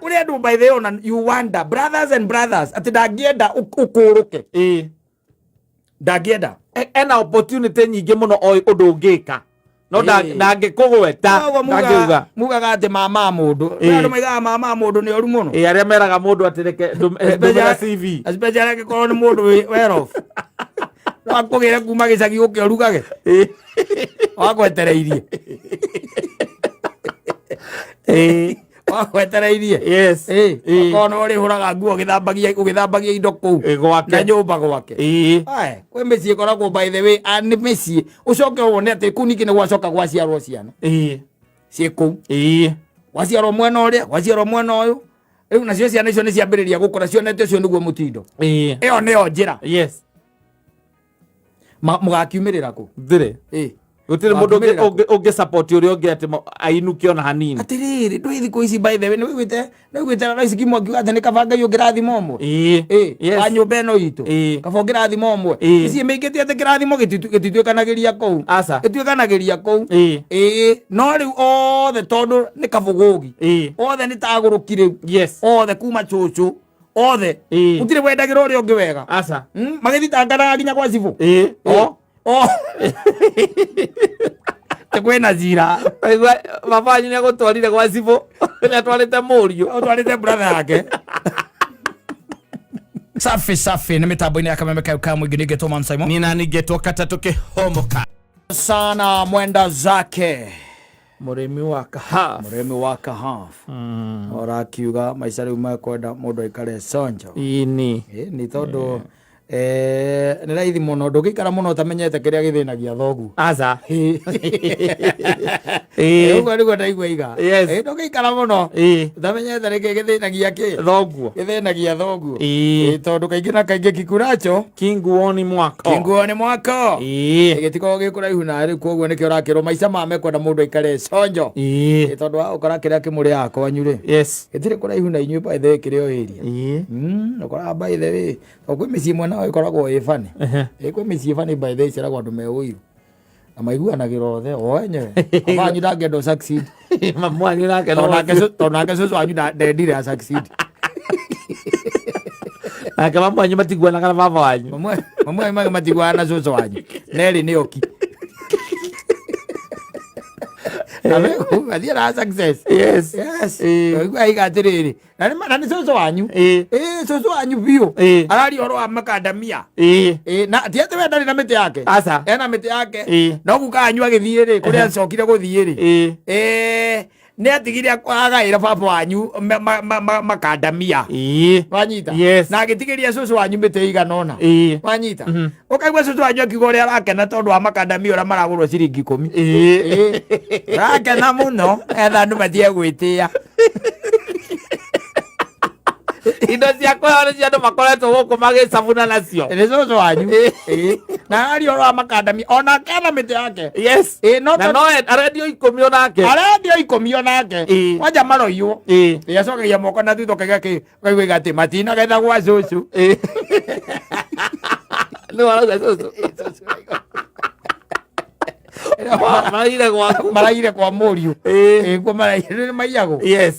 Kũrĩ andũ, by the way, ona you wonder, brothers and brothers, atĩ ndangĩenda ũkũrũke. Ndangĩenda. Ena opportunity nyingĩ mũno oĩ ũndũ ũngĩka, no ndangĩkũgweta. Koguo Ndangiuga. Mugaga atĩ mama mũndũ. Andũ maigaga mama mũndũ nĩ oru mũno. Ĩ, arĩa meraga mũndũ atĩ reke ndũmĩra CV. Especially angĩkorwo nĩ mũndũ wĩ well off, no akũgĩre kuma gĩcagi ũke ũrugage. Wakwetereirie. Wakwetereirie. Okorwo nĩ ũrĩhũraga nguo ũgĩthambagia indo kũu Gwake. Na nyũmba gwake. Ae, kwĩ mĩciĩ ĩkoragwo, by the way, nĩ mĩciĩ ũcoke wone atĩ kũu ningĩ nĩ gwacoka gwaciarwo ciana ciĩ kũu. Gwaciarwo mwena ũrĩa, gwaciarwo mwena ũyũ. Rĩu nacio ciana icio nĩ ciambĩrĩria gũkũra cionete ũcio nĩguo mũtindo. Ĩyo nĩyo njĩra. Mũgakiumĩrĩra kũ? Thire. Gũtirĩ mũndũ Wakiumĩrĩra kũ? ũngĩ support ũrĩa ũngĩ atĩ ainũke ona hanini. Atĩrĩrĩ, ndũĩ thikũ ici, by the way, nĩ wĩiguĩte Raici Kimwa akiuga atĩ nĩ kaba Ngai ũngĩrathima ũmwe wa nyũmba ĩno itũ, kaba ũngĩrathima ũmwe. Mĩciĩ mĩingĩ ti atĩ kĩrathimo gĩtituĩkanagĩria kũu. Aca. Gĩtuĩkanagĩria kũu. Ĩĩ, no rĩu othe tondũ nĩ kabũgũgi, othe nĩ tagũrũki rĩu. Othe kuma cũcũ othe, gũtirĩ wendagĩra ũrĩa ũngĩ wega. Aca. Magĩthitanganaga nginya gwa cibũ. O. O Te kwĩna cira. Waigua baba wanyu nĩ agũtwarire gwa cibũ, nĩ atwarĩte mũriũ. Ũtwarĩte brother yake. Safi safi, nĩ mĩtambo-inĩ ya Kameme kayo ka mũingĩ, nĩngetwo Man Simon. Nina ningetwo katatũ kĩhomoka. Sana mwenda zake. Mũrĩmi wa kaha. Mũrĩmi wa kahaf ũrakiuga maica rĩu mekwenda mũndũ aikare conjo. Ini. Nĩ tondũ nĩ raithi mũno ndũngĩikara mũno ũtamenyete kĩrĩa gĩthĩnagia thoguo. Aca. Ũguo nĩguo ndaigua iga. Ndũngĩikara mũno ũtamenyete nĩkĩ gĩthĩnagia kĩ Thoguo. Gĩthĩnagia thoguo. Tondũ kaingĩ na kaingĩ kikuracho kinguoni mwako. Kinguo nĩ mwako. Gĩtikoragwo gĩ kũraihu na rĩu, koguo nĩkĩo ũrakĩrwo maica ma mekwenda mũndũ aikare conjo. Tondũ wa gũkora kĩrĩa kĩmũrĩaga kwanyu rĩ, gĩtirĩ kũraihu na inyuĩ, by the way, kĩrĩ o area. Ũkoraga, by the way, tondũ kwĩ mĩciĩ mwena ũyũ ĩkoragwo ĩ bani. Kwĩ mĩciĩ bani, by the way, ĩceragwo andũ me ũiru na maiguanagĩra othe o enyewe. Baba wanyu ndangĩenda ũ succeed. Mamu wanyu nake Tondũ nake cũcũ wanyu ndendire a succeed. Nake mamu wanyu matiguanaga na baba wanyu. Mamu wanyu matiguanaga na cũcũ wanyu nerĩ nĩ oki athiĩ na success. Yes. Waigua aiga atĩrĩrĩ, na nĩ cũcũ wanyu. Ĩ, cũcũ wanyu biũ. Araria ũhoro wa makandamia. Ĩ, na ti atĩ we ndarĩ na mĩtĩ yake. Aca. Ena mĩtĩ yake. No guka wanyu agĩthiĩ rĩ, kũrĩa acokire gũthiĩ rĩ, nĩ atigire agaĩra baba wanyu makandamia. Wanyita? Yes. Na agĩtigĩria cũcũ wanyu mĩtĩ ĩigana ũna. Wanyita? Ũkaigua cũcũ wanyu akiuga ũrĩa arakena tondũ wa makandamia ũrĩa maragũrwo ciringi 10. Arakena mũno etha andũ matige gwĩtĩa. Indo cia kũheo nĩ cia andũ makoretwo gũkũ magĩcabuna nacio. Nĩ cũcũ wanyu. Na araria ũhoro wa makandamia, onake ena mĩtĩ yake. Ĩ, no Na no arendio 10 onake. Arendio 10 onake. Kwanja maroiywo. Ĩ, acokagia moko na thutha, ũkaiga kĩ, ũkaigua atĩ matinagetha gwa cũcũ. Nĩ warauga cũcũ maraire gwaku. Maraire kwa mũriũ. Ĩ, kuo maraire nĩ maiyagwo. Ĩ,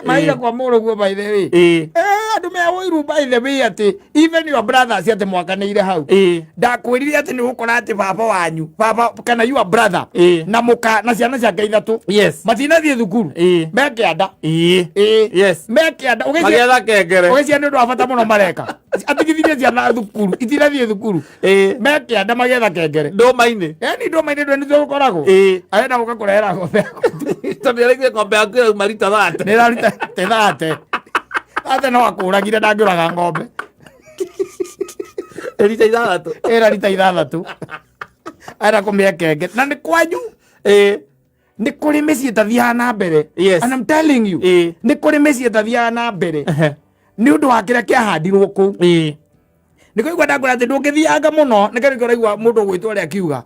maraire kwa mũrũguo, by the way. Andũ me ũiru, by the way, atĩ even your brothers atĩ mwakanĩire hau. Ndakwĩrire atĩ nĩ ũgũkora atĩ baba wanyu, baba kana your brother na mũka na ciana ciake ithatũ matinathiĩ thukuru, me kĩanda. Ĩ, me kĩanda. Magĩetha kengere. Ũgĩcia nĩ ũndũ wa bata mũno mareka, atigithirie ciana thukuru itinathiĩ thukuru, me kĩanda magĩetha kengere. Ndũma-inĩ. Yani ndũma-inĩ ndwe nĩcio gũkoragwo. Arenda gũka kũrehera ng'ombe yaku. Tondũ araiguire ng'ombe yaku ĩrauma rita 30. Nĩ ĩraruta te 30 30, no akũragire, ndangĩũraga ng'ombe. Rita 6. Ĩra rita 6, arenda kũmĩhe kenge na nĩ kwanyu. Nĩ kũrĩ mĩciĩ ĩtathiaga na mbere. And I'm telling you, nĩ kũrĩ mĩciĩ ĩtathiaga na mbere nĩ ũndũ wa kĩrĩa kĩahandirwo kũu. Nĩ kũigua ndakwĩra atĩ ndũngĩthianga mũno, nĩ kĩrĩa ũraigua mũndũ ũgwĩtwo ũrĩa akiuga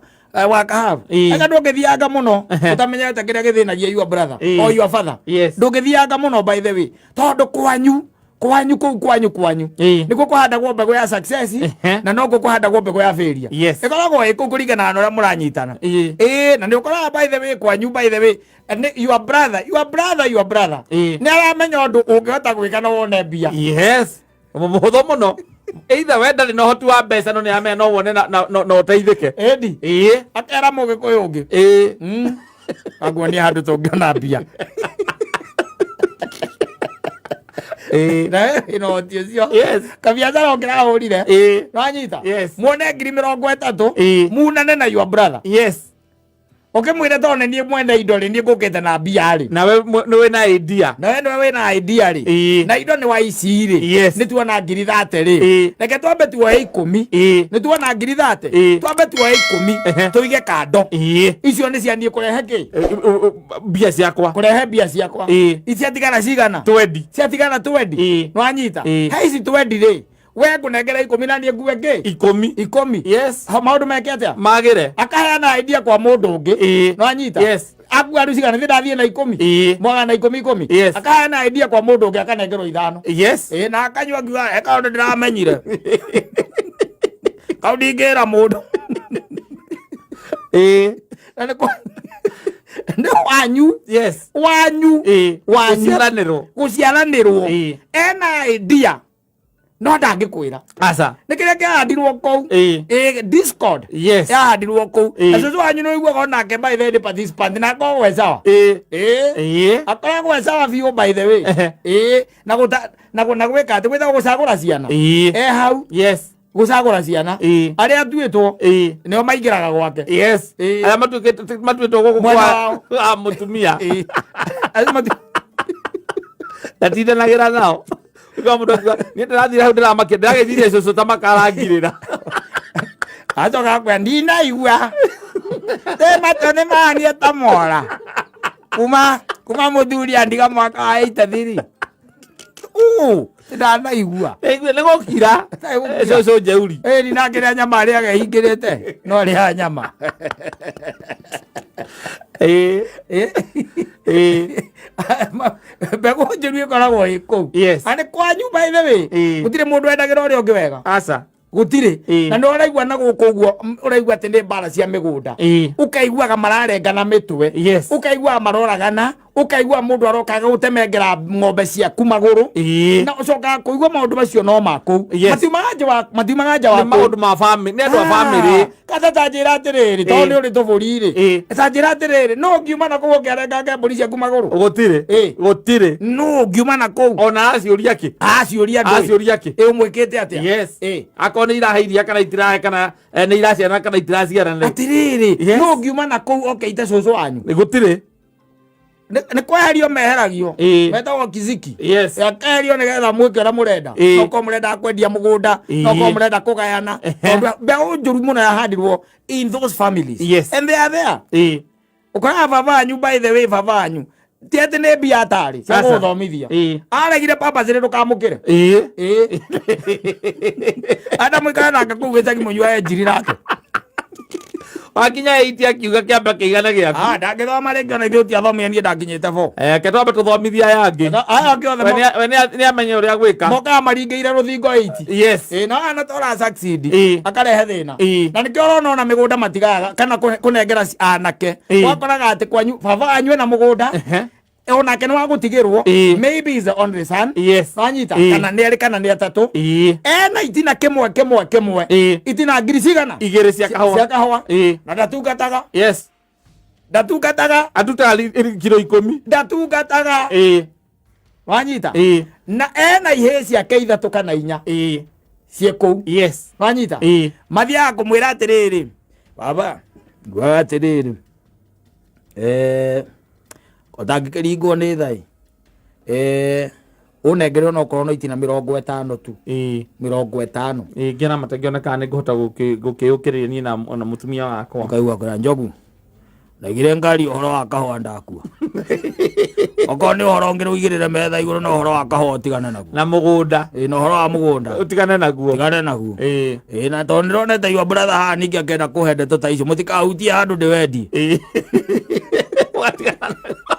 wa kahabu. Anga ndũngĩthianga mũno ũtamenyete kĩrĩa gĩthĩnagia your brother or your father. Ndũngĩthianga mũno, by the way, tondũ kwanyu Kwanyu kũu kwanyu kwanyu nĩkuo kũhandagwo mbegũ ya success na nokuo kũhandagwo mbegũ ya failure. Ĩkoragwo ĩ kũu kũringana na ũrĩa mũranyitana. Ĩĩ, na nĩ ũkoraga by the way kwanyu, by the way, your brother, your brother, your brother nĩ aramenya ũndũ ũngĩhota gwĩka na wone mbia. Yes, mũhũthũ mũno. Either we ndarĩ na ũhoti wa mbeca, no nĩ aramenya no wone na ũteithĩke. Ĩndi akera mũgĩkũyũ ũngĩ, "Anguonia handũ tũngĩona mbia." Na ĩno ũhoti ũcio, kabiacara ũngĩrahũrire, nwanyita, muone 30,000, munane na your brother, ũkĩmwĩre tondũ nĩ niĩ mwene indo rĩ, niĩ ngũkĩte na mbia rĩ. Nawe nĩ wĩna idea. Na we nĩwe wĩna idea rĩ, na indo nĩ wa ici rĩ, nĩ tuona 30,000 rĩ, reke twambe tuoe 10. Nĩ tuona 30,000, twambe tuoe 10, tũige kando. Icio nĩ cia niĩ kũrehe kĩ? Mbia ciakwa. Kũrehe mbia ciakwa. Iciatigana cigana? 20. Ciatigana 20. Nwanyita? He ici 20 rĩ, we ngũnengera 10 na niĩ ngue ngĩ? 10. 10. Maũndũ meke atĩa? Magĩre. Akaheana idea kwa mũndũ ũngĩ. Nwanyita? Yes. Akua rĩu cigana? Nĩ ndathiĩ na 10. Mwaga na 10 10. Akaheana idea kwa mũndũ ũngĩ, akanengerwo 5. Ĩĩ, na akanyua ngiuga, "E kaũndũ ndĩramenyire kau ndingĩra mũndũ." Na nĩ wanyu. Wanyu. Wanyu. Gũciaranĩrwo. Gũciaranĩrwo. Ena idea no ndangĩkwĩra. Aca. Nĩ kĩrĩa kĩahandirwo kũu. Ĩĩ, discord yahandirwo kũu. Na cũcũ wanyu nĩ ũiguaga onake by the way nĩ participant na akoragwo e sawa. Ĩĩ, akoragwo e sawa biũ by the way. Ĩĩ, na gũta na gwĩka atĩ gwĩtagwo gũcagũra ciana. E hau gũcagũra ciana, arĩa atuĩtwo nĩo maingĩraga gwake. Arĩa matuĩkĩte matuĩtwo gũkũ Mwena kwa wao. wa mũtumia. Ĩĩ. Acio Ndatindanagĩra nao. Ũiguaga mũndũ akiuga, niĩ ndĩrathire hau ndĩramakia ndĩragĩthirie cũcũ ta makarangirĩra. Acoka akwĩra, "Ndinaigua ĩ matũ nĩ mahanie ta mora kuma mũthuri andiga mwaka wa 83 uu ndanaigua." Nĩigue nĩ gũkira. Nĩ gũkira. Cũcũ njeuri. Ĩni nakĩrĩa nyama arĩaga ehingĩrĩte, no arĩaga nyama. Ĩĩ. Mbegũ njũru ĩkoragwo ĩ kũu. Na nĩ kwanyu by the way, gũtirĩ mũndũ wendagĩra ũrĩa ũngĩ wega. Aca. Gũtirĩ. Na nĩ ũraigua na gũkũ ũguo, ũraigua atĩ nĩ mbara cia mĩgũnda. Ũkaiguaga mararengana mĩtwe. Ũkaiguaga maroragana, ũkaigua mũndũ aroka gũtemengera ng'ombe ciaku magũrũ. Na ũcokaga kũigua maũndũ macio no ma kũu. Matiumaga nja wa Nĩ kũu. maũndũ ma family, nĩ andũ a family. Kata ta njĩra atĩrĩrĩ, tondũ nĩ ũrĩ tũbũri rĩ, ta njĩra atĩrĩrĩ, no ũngiuma na kũu ũkĩarengange mbũri ciaku magũrũ? Gũtirĩ. Gũtirĩ. No ũngiuma na kũu? Ona aciũria kĩ? Aciũria ndũĩ. Aciũria kĩ? Ĩ, ũmwĩkĩte atĩa? Akorwo nĩ irahe iria kana itirahe, kana nĩ iraciarana kana itiraciarana. Atĩrĩrĩ, no ũngiuma na kũu ũkĩite cũcũ wanyu? Gũtirĩ. Nĩ kweherio meheragio. Metagwo kiziki. Akeherio nĩgetha mwĩke ũrĩa mũrenda. Nokorwo mũrenda kwendia mũgũnda, nokorwo mũrenda kũgayana, tondũ mbeũ njũru mũno yahandirwo in those families. And they are there. Ũkoraga baba wanyu, by the way, baba wanyu ti atĩ nĩ mbia atarĩ cia Aca. gũgũthomithia. Aregire papa cĩrĩ ndũkamũkĩre. Ĩĩ, anda mũikare nake kũu gĩcagi mũnyuae njiri nake. Wakinya 80 akiuga kĩamba kĩigana gĩaku. Ah, ndangĩthoma rĩngĩ, ona ithuĩ tũtiathomire, niĩ ndakinyĩte bo. Ke twambe tũthomithie aya angĩ. Aya angĩ othe We nĩ amenye ũrĩa gwĩka. Mokaga maringĩire rũthingo 80. Ĩĩ, na wana tora succeed, akarehe thĩna. Na nĩkĩo ũrona ona mĩgũnda matigaga kana kũnengera anake. Wakoraga atĩ kwanyu baba wanyu ena mũgũnda, onake nĩ wa gũtigĩrwo. Maybe is the only son. Wanyita? Kana nĩ erĩ kana nĩ atatũ. Ena itina kĩmwe kĩmwe kĩmwe. Itina ngiri cigana? 2 cia kahũa. Cia kahũa. Na ndatungataga. Ndatungataga. Atutaga kiro 10. Ndatungataga. Wanyita? Na ena ihĩĩ ciake 3 kana 4 ciĩ kũu. Wanyita? Mathiaga kũmwĩra atĩrĩrĩ, "Baba, nguaga atĩrĩrĩ, ũtangĩkĩringwo nĩ thaĩ, ũnengere onokorwo no itina 50 tu." 50. Ĩĩ, ngĩona matangĩona kana nĩ ngũhota gũkĩũkĩrĩria niĩ na mũtumia wakwa. Ũkaigua kwĩra njogu, "Ndaigire ngari ũhoro wa kahũa ndakua. Okorwo nĩ ũhoro ũngĩ rũigĩrĩre metha igũrũ, na ũhoro wa kahũa ũtigane naguo." Na mũgũnda. Ĩĩ, na ũhoro wa mũgũnda. Ũtigane naguo. Tigane naguo. Ĩĩ, na tondũ nĩndonete your brother haha ningĩ akĩenda kũhe ndeto ta icio, mũtikahutie handũ ndĩwendie. Watigana naguo.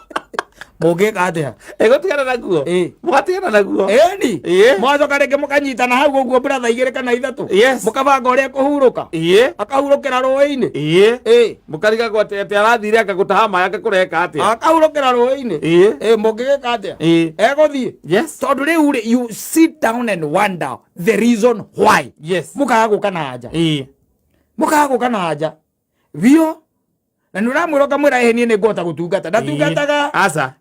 Mũngĩka atĩa? Ĩgũtigana naguo. Ĩ. Mũgatigana naguo. Ĩni. Ĩ. Mwacoka rĩngĩ mũkanyitana hau ũguo brother igĩrĩ kana ithatũ. Yes. Mũkabanga ũrĩa kũhurũka. Ĩ. Akahurũkĩra rũĩ-inĩ. Ĩ. Ĩ. Mũkarigagwo atĩ atĩ arathire anga gũtaha maĩ anga kũreka atĩa. Akahurũkĩra rũĩ-inĩ. Ĩ. Ĩ mũngĩgĩka atĩa? Ĩ. Egũthiĩ. Yes. Tondũ rĩu rĩ you sit down and wonder the reason why. Yes. Mũkaga gũka na anja. Ĩ. Mũkaga gũka na anja. Biũ. Na nĩ ũramwĩra ũkamwĩra ĩhĩ niĩ nĩ ngũhota gũtungata. Ndatungataga. Aca.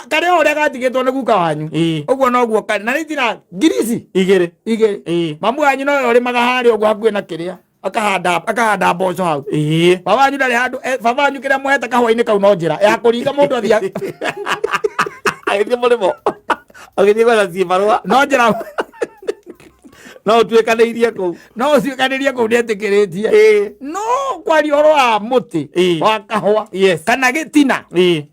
Karĩa ũrĩa gatigĩtwo nĩ guka wanyu. Ĩ. Ũguo noguo karĩ. Na nĩ ngiri ici Igĩrĩ. igĩrĩ. Ĩ. Mamu wanyu nowe ũrĩmaga harĩa ũguo hakuhĩ na kĩrĩa. Akahanda mboco hau. Ĩ. Baba wanyu ndarĩ handũ baba wanyu kĩrĩa mũhete kahũa-inĩ kau no njĩra ya kũringa mũndũ athia Agĩthiĩ mũrĩmo. Agĩthiĩ gwetha cibarũa. No njĩra. No ũtuĩkanĩirie kũu. No ũtuĩkanĩrie kũu nĩetĩkĩrĩtie. Ĩ. No kwaria ũhoro wa mũtĩ Ĩ. wa kahũa Yes. kana gĩtina Ĩ.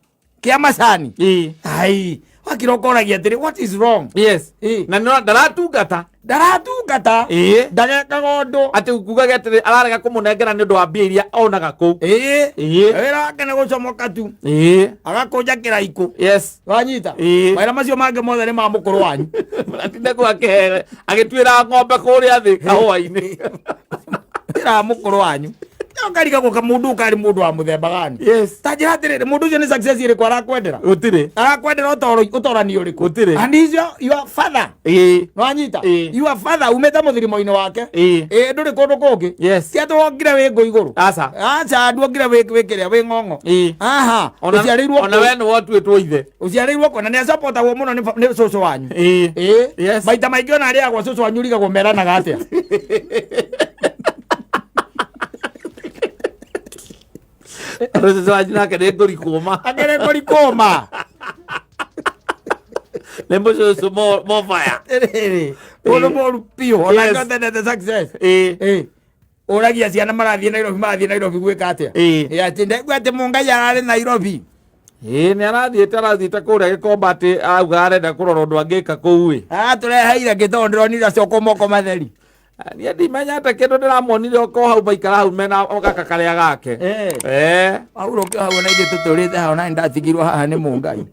kĩa macani. Ĩ. Ai, wakira ũkoragia atĩrĩ what is wrong? Yes. Ĩ. Na nĩ ndaratungata. Ndaratungata. Ĩ. Ndarekaga ũndũ. Atĩ kugaga atĩrĩ ararega kũmũnengera nĩ ũndũ wa mbia iria onaga kũu. Ĩ. Ĩ. Wĩra wake nĩ gũcomoka tu. Ĩ. Agakũnja kĩraikũ. Yes. Wanyita? Ĩ. Mawĩra macio mangĩ mothe nĩ ma mũkũrũ wanyu. Atinda kũu akĩhere agĩtuĩra ng'ombe kũrĩa thĩ kahũa-inĩ. Wĩra wa mũkũrũ wanyu. Ũkarigagwo ka mũndũ ũkarĩ mũndũ wa mũthemba gani. Yes. Ta njĩra atĩrĩrĩ mũndũ ũcio nĩ success ĩrĩkũ arakwendera? Gũtirĩ. Arakwendera ũtorani ũrĩkũ? Gũtirĩ. And he's your father. Ĩ. Nĩwanyita? Ĩ. Your father umĩte mũthirimo-inĩ wake. Ĩ. Ĩ ndũrĩ kũndũ kũngĩ. Yes. Ti atĩ wokire wĩ ngũ igũrũ. Aca. Aca nduokire wĩ kĩrĩa wĩ ng'ong'o. Ĩ. Aha. Ona Ũciarĩirwo ona kũ? we nĩ watuĩtwo ithe. Ũciarĩirwo kũ? Na nĩ acapotagwo mũno nĩ cũcũ wanyu. Ĩ. Ĩ. Yes. Maita maingĩ ona arĩagwo cũcũ wanyu urigagwo meranaga atĩa. Cũcũ wanyu nake nĩ ngũri kũma. Akĩrĩ ngũri kũma. Nĩ mũcũcũ mobaya. Rĩrĩ. Mũndũ mũru biũ. Ona Yes. ngotendete success. Ĩ. Ĩ. Ũragia ciana marathiĩ Nairobi marathiĩ Nairobi gwĩka atĩa? Ĩ. Ĩ atĩ ndaigua atĩ Mũngai ararĩ Nairobi. Ĩ nĩ arathiĩte kũrĩa gĩkomba atĩ auga arenda kũrora ũndũ angĩka kũu ĩ. Atũreheire ngĩ tondũ ndĩronire acio kũ moko matheri. Niĩ ndimenyete kĩndũ ndĩramonire oko hau maikara hau mena gaka karĩa gake. Eh. Ahurũke hau na ithuĩ tũtũrĩte hau na nĩndatigirwo haha nĩ Mũngai.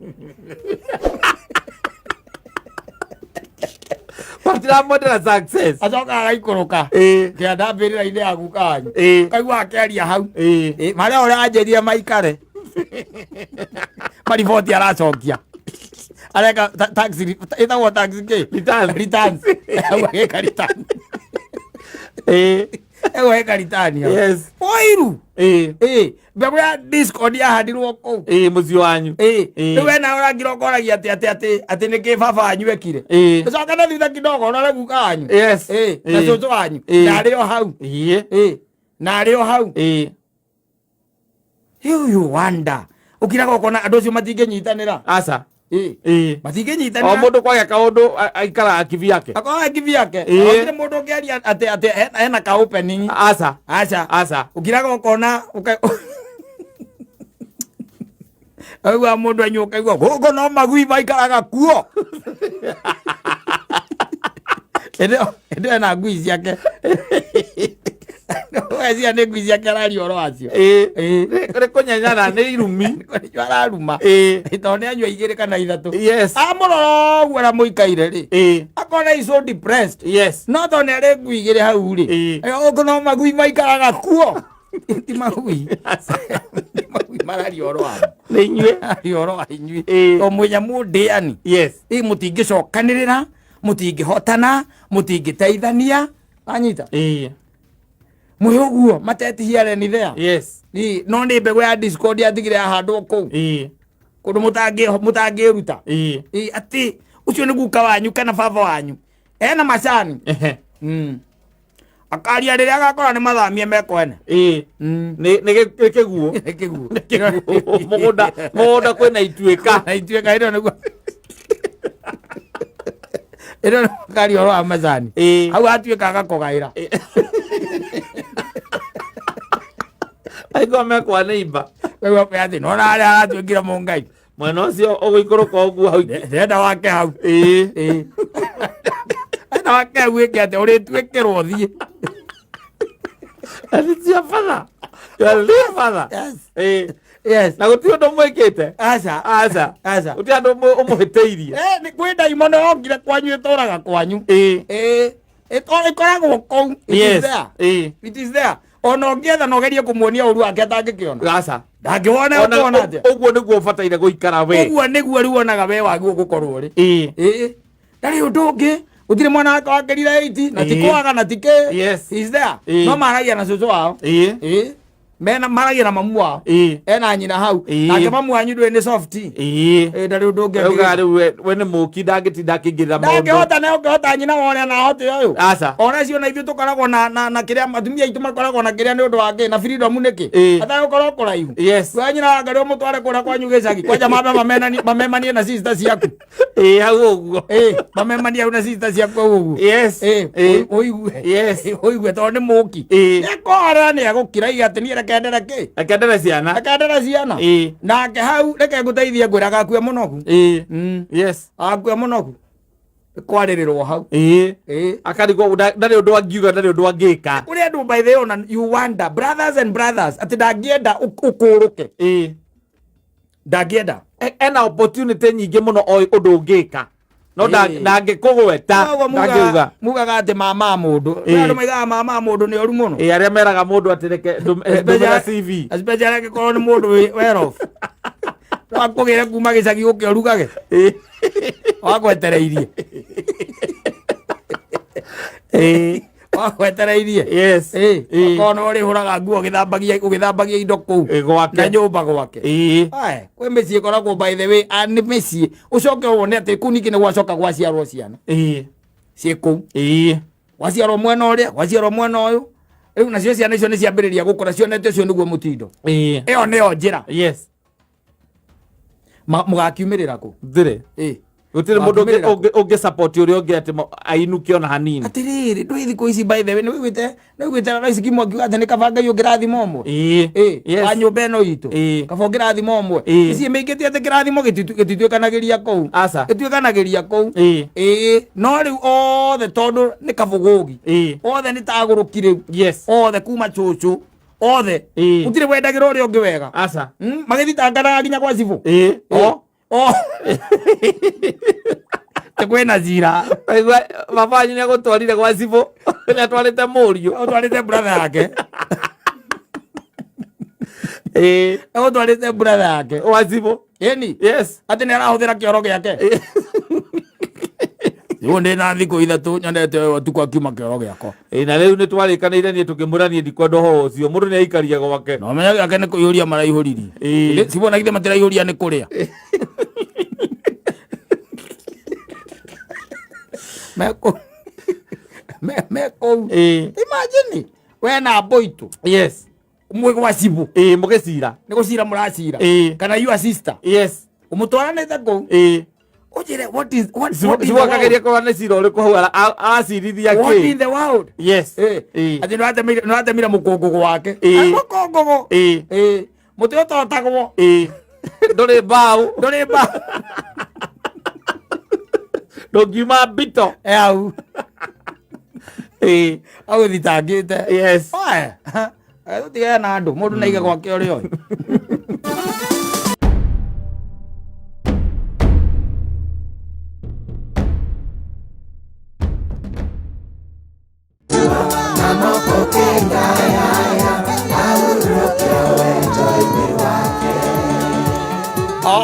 Matiramwendera success. Acoka agaikũrũka. Ĩ. Kĩanda mbĩrĩra-inĩ ya guka wanyu. Ĩ. Kaigua akĩaria hau. Ĩ. Ĩ, marĩa ũrĩa anjĩrire maikare. Mariboti aracokia. Areka tax ĩtagwo tax kĩ? Returns. Returns. Hau agĩka return. Ĩ. Hau agĩka return hau. Yes. Wairu. Ĩ. Ĩ, mbegũ ya discord yahandirwo kũu. Ĩ mũciĩ wanyu. Ĩ, Ĩ. rĩu we nawe ũrangira ũkoragia atĩ atĩ atĩ atĩ nĩkĩ baba wanyu ekire. Ĩ. Ũcoke na thutha kidogo ũrore guka wanyu. Yes. Ĩ, na Ĩ. cũcũ wanyu. Ĩ. Na arĩ o hau. Ĩ. Ĩ, na arĩ o hau. Ĩ. You wonder. Ũkiraga ũkona andũ acio matingĩnyitanĩra. Aca. Ĩ. Ĩ. O Matingĩnyitanĩra. mũndũ kwagĩa kaũndũ aikaraga kivyake. Akorwo kivyake. Ĩ. Gũtirĩ mũndũ ũngĩaria atĩ atĩ hena ka opening. Aca. Aca. Aca. Ũkiraga ũkona Aigua mũndũ anyua ũkaigua gũkũ no magui maikaraga kuo. Ĩndĩ ena ngui ciake. Weciria nĩ ngui ciake araria ũhoro wacio. Ĩ. Ĩ. Nĩ kũnyenyana nĩ irumi. Nĩkĩo araruma. Ĩ. Tondũ nĩ anyua igĩrĩ kana ithatũ. Yes. Amũrora ũguo ũrĩa mũikaire rĩ. Ĩ. Akona he's so depressed. Yes. No tondũ nĩ arĩ ngui igĩrĩ hau rĩ. Ĩ. Gũkũ no magui maikaraga kuo. Ti magui. Ti magui mararia ũhoro wamo. Nĩ inyuĩ. Mararia ũhoro wa inyuĩ. Ĩ. Tondũ mwĩ nyamũ ndĩani. Yes. Ĩ mũtingĩcokanĩrĩra, mũtingĩhotana, mũtingĩteithania. Wanyita? Ĩ. Mwĩ ũguo matetihia reni there. Yes. Ĩ, no nĩ mbegũ ya discord yatigire yahandwo kũu. Ĩ. Kũndũ mũtangĩruta. Ĩ. Ĩ, atĩ ũcio nĩ guka wanyu kana baba wanyu. Ena macani. Ehe. Akaria rĩrĩa agakora nĩ mathamie mekwene. Ĩ. Nĩ nĩ kĩguũ. Nĩ kĩguũ. Nĩ kĩguũ. Mũgũnda mũgũnda kwĩna ituĩka. Na ituĩka ĩno nĩguo. Ĩno nĩguo akaria ũhoro wa macani. Ĩ. Hau atuĩka agakũgaĩra. Aigua mekwa neighbor. Kaigua kwĩ atĩ nona harĩa aratuĩkire mũngai. Mwena ũcio ũgũikũrũka ũguo hau. Ndĩrenda wake hau. Ĩ. Ĩ. Enda wake hau ĩke atĩ ũrĩtuĩkĩrwo ũthiĩ. And it's your father. Your real father. Yes. Ĩ. Yes. Na gũtirĩ ũndũ mwĩkĩte. Aca. Aca. Aca. Gũtirĩ andũ ũmũhĩtĩirie. Eh, nĩ kwĩ ndaimono yokire kwanyu ĩtũraga kwanyu. Ĩĩ. Ĩĩ. Ĩkoragwo kũu. It is Yes. there. Ĩĩ. It is there. Ona ũngĩetha na ũgerie kũmuonia ũru wake atangĩkĩona. Aca. Ndangĩwona. Ona ũkuona atĩa? Ũguo nĩguo ũbataire gũikara we. Ũguo nĩguo rĩu wonaga we wagĩrĩirwo gũkorwo ũrĩ. Ĩĩ. Ĩĩ. Ndarĩ ũndũ ũngĩ. Gũtirĩ mwana wake wakĩrire 80 na ti kwaga na ti kĩ. Yes. He's there. Ĩĩ. No maragia na cũcũ wao. Ĩĩ. Ĩĩ. Mena maragia na mamu wao. Ĩĩ. Ena nyina hau. Ĩĩ. Nake mamu wanyu ndũĩ nĩ soft. Ĩĩ. Ĩĩ, ndarĩ ũndũ ũngĩ. Rauga rĩu we nĩ mũki, ndangĩtinda akĩingĩrĩra maũndũ. Ndangĩhota na ũngĩhota nyina wa ũrĩa na ahote ũyũ. Aca. Ona cio na ithuĩ tũkoragwo na kĩrĩa atumia aitũ makoragwo na kĩrĩa nĩ ũndũ wa kĩ na freedom nĩkĩ. Ĩĩ. Atagũkorwo kũraihu. Yes. We nyina wa ngarĩ ũmũtware kũrĩa kwanyu gĩcagi kwanja mambe mamemanie na sister ciaku. Ĩĩ, hau ũguo. Ĩĩ, mamemanie hau na sister ciaku hau ũguo. Yes. Ĩĩ, Ĩĩ. ũigue. Yes. Ũigue tondũ nĩ mũki. Ĩĩ. Nĩekũhorera, nĩegũkira iga atĩ niĩ reke ndere kĩ. Reke ndere ciana. Reke ndere ciana. Ĩĩ. Nake hau reke ngũteithie ngwĩra gakue mũnogu. Ĩĩ. Yes. Akue mũnogu. Kwarĩrĩrwo hau. Ĩĩ. Ĩĩ. Akarigwo ndarĩ ũndũ angiuga, ndarĩ ũndũ angĩka. Kũrĩ andũ, by the way, ona you wonder, brothers and brothers, atĩ ndangĩenda ũkũrũke. Ĩĩ. Ndangĩenda. Ena opportunity nyingĩ mũno oĩ ũndũ ũngĩka, no Ĩĩ. ndangĩkũgweta. Koguo Ndangiuga. Mugaga atĩ mama mũndũ. Ĩĩ. Andũ maigaga mama mũndũ nĩ oru mũno. Ĩĩ, arĩa meraga mũndũ atĩ reke ndũmĩra CV. Especially angĩkorwo nĩ mũndũ wĩ well off. No akũgĩre kuma gĩcagi ũke ũrugage. Ĩĩ. Wakwetereirie. Ĩĩ. Wakwetereirie. Yes. Ĩĩ. Ĩĩ. Akorwo no ũrĩhũraga nguo ũgĩthambagia indo kũu. Ĩĩ, gwake. Na nyũmba gwake. Ĩĩ. Aye, kwĩ mĩciĩ ĩkoragwo, by the way, nĩ mĩciĩ ũcoke wone atĩ kũu ningĩ nĩ gwacoka gwaciarwo ciana ciĩ kũu. Ĩĩ. Gwaciarwo mwena ũrĩa, gwaciarwo mwena ũyũ, rĩu nacio ciana icio nĩ ciambĩrĩria gũkũra cionete ũcio nĩguo mũtindo. Ĩĩ. Ĩyo nĩyo njĩra. Yes. Mũgakiumĩrĩra kũ? Thire. Ĩĩ. Gũtirĩ mũndũ Wakiumĩrĩra kũ? ũngĩ support ũrĩa ũngĩ atĩ ainũke ona hanini. Atĩrĩrĩ, ndũĩ thikũ ici, by the way, nĩ wĩiguĩte Rais Kimu akiuga atĩ nĩ kaba Ngai ũngĩrathima ũmwe. Ĩĩ. Ĩĩ. Yes. Wa nyũmba ĩno itũ. Ĩĩ. Kaba ũngĩrathima ũmwe. Ĩĩ. Mĩciĩ mĩingĩ ti atĩ kĩrathimo gĩtituĩkanagĩria kũu. Aca. Gĩtuĩkanagĩria kũu. Ĩĩ. Ĩĩ, no rĩu othe tondũ nĩ kabũgũgi. Ĩĩ. Othe nĩ tagũrũki rĩu. Yes. Othe kuma cũcũ othe. Ĩĩ. Gũtirĩ wendagĩra ũrĩa ũngĩ wega. Aca. Magĩthitanganaga nginya gwa cibũ. Ĩĩ. O o Te kwĩna cira. Waigua baba wanyu nĩ agũtwarire gwa cibũ, nĩ atwarĩte mũriũ. Ũtwarĩte brother yake. Ĩĩ. Ũtwarĩte brother yake. Gwa cibũ. Ĩni. Yes. Atĩ nĩ arahũthĩra kĩoro gĩake. Rĩu ndĩ na thikũ 3 nyonete ũyũ ũtukũ akiuma kĩoro gĩakwa. Ĩĩ, na rĩu nĩ twarĩkanĩire niĩ tũkĩmwĩra niĩ ndikwenda ũhoro ũcio, mũndũ nĩ aikaria gwake. Na ũmenye gĩake nĩ kũihũria maraihũririe. Ĩĩ. Cibũ na githĩ matiraihũria nĩ kũrĩa. Mekũ mekũu. Ĩĩ. Imagine we na mbũitũ Yes. mwĩ gwa cibũ. Ĩĩ, mũgĩcira. Nĩ gũcira mũracira. Ĩĩ. Kana your sister. Yes. Ũmũtwaranĩte kũu. Ĩĩ. Ũnjĩre what in the Cibũ akageria world? kũrora nĩ cira ũrĩkũ hau aracirithia What kĩ. in the world? Yes. Ĩĩ. Ĩĩ. Atĩ nĩwatemire mũkũngũgũ wake. Ĩĩ. Ai, mũkũngũgũ. Ĩĩ. Ĩĩ. Mũtĩ ũtotagwo. Ĩĩ, ndũrĩ mbaũ. Ndũrĩ mbaũ. Ndũngiuma mbito. Hau. Ĩĩ. Agũthitangĩte. Yes. Oe. Tũtigane na andũ, mũndũ naige gwake ũrĩa oĩ.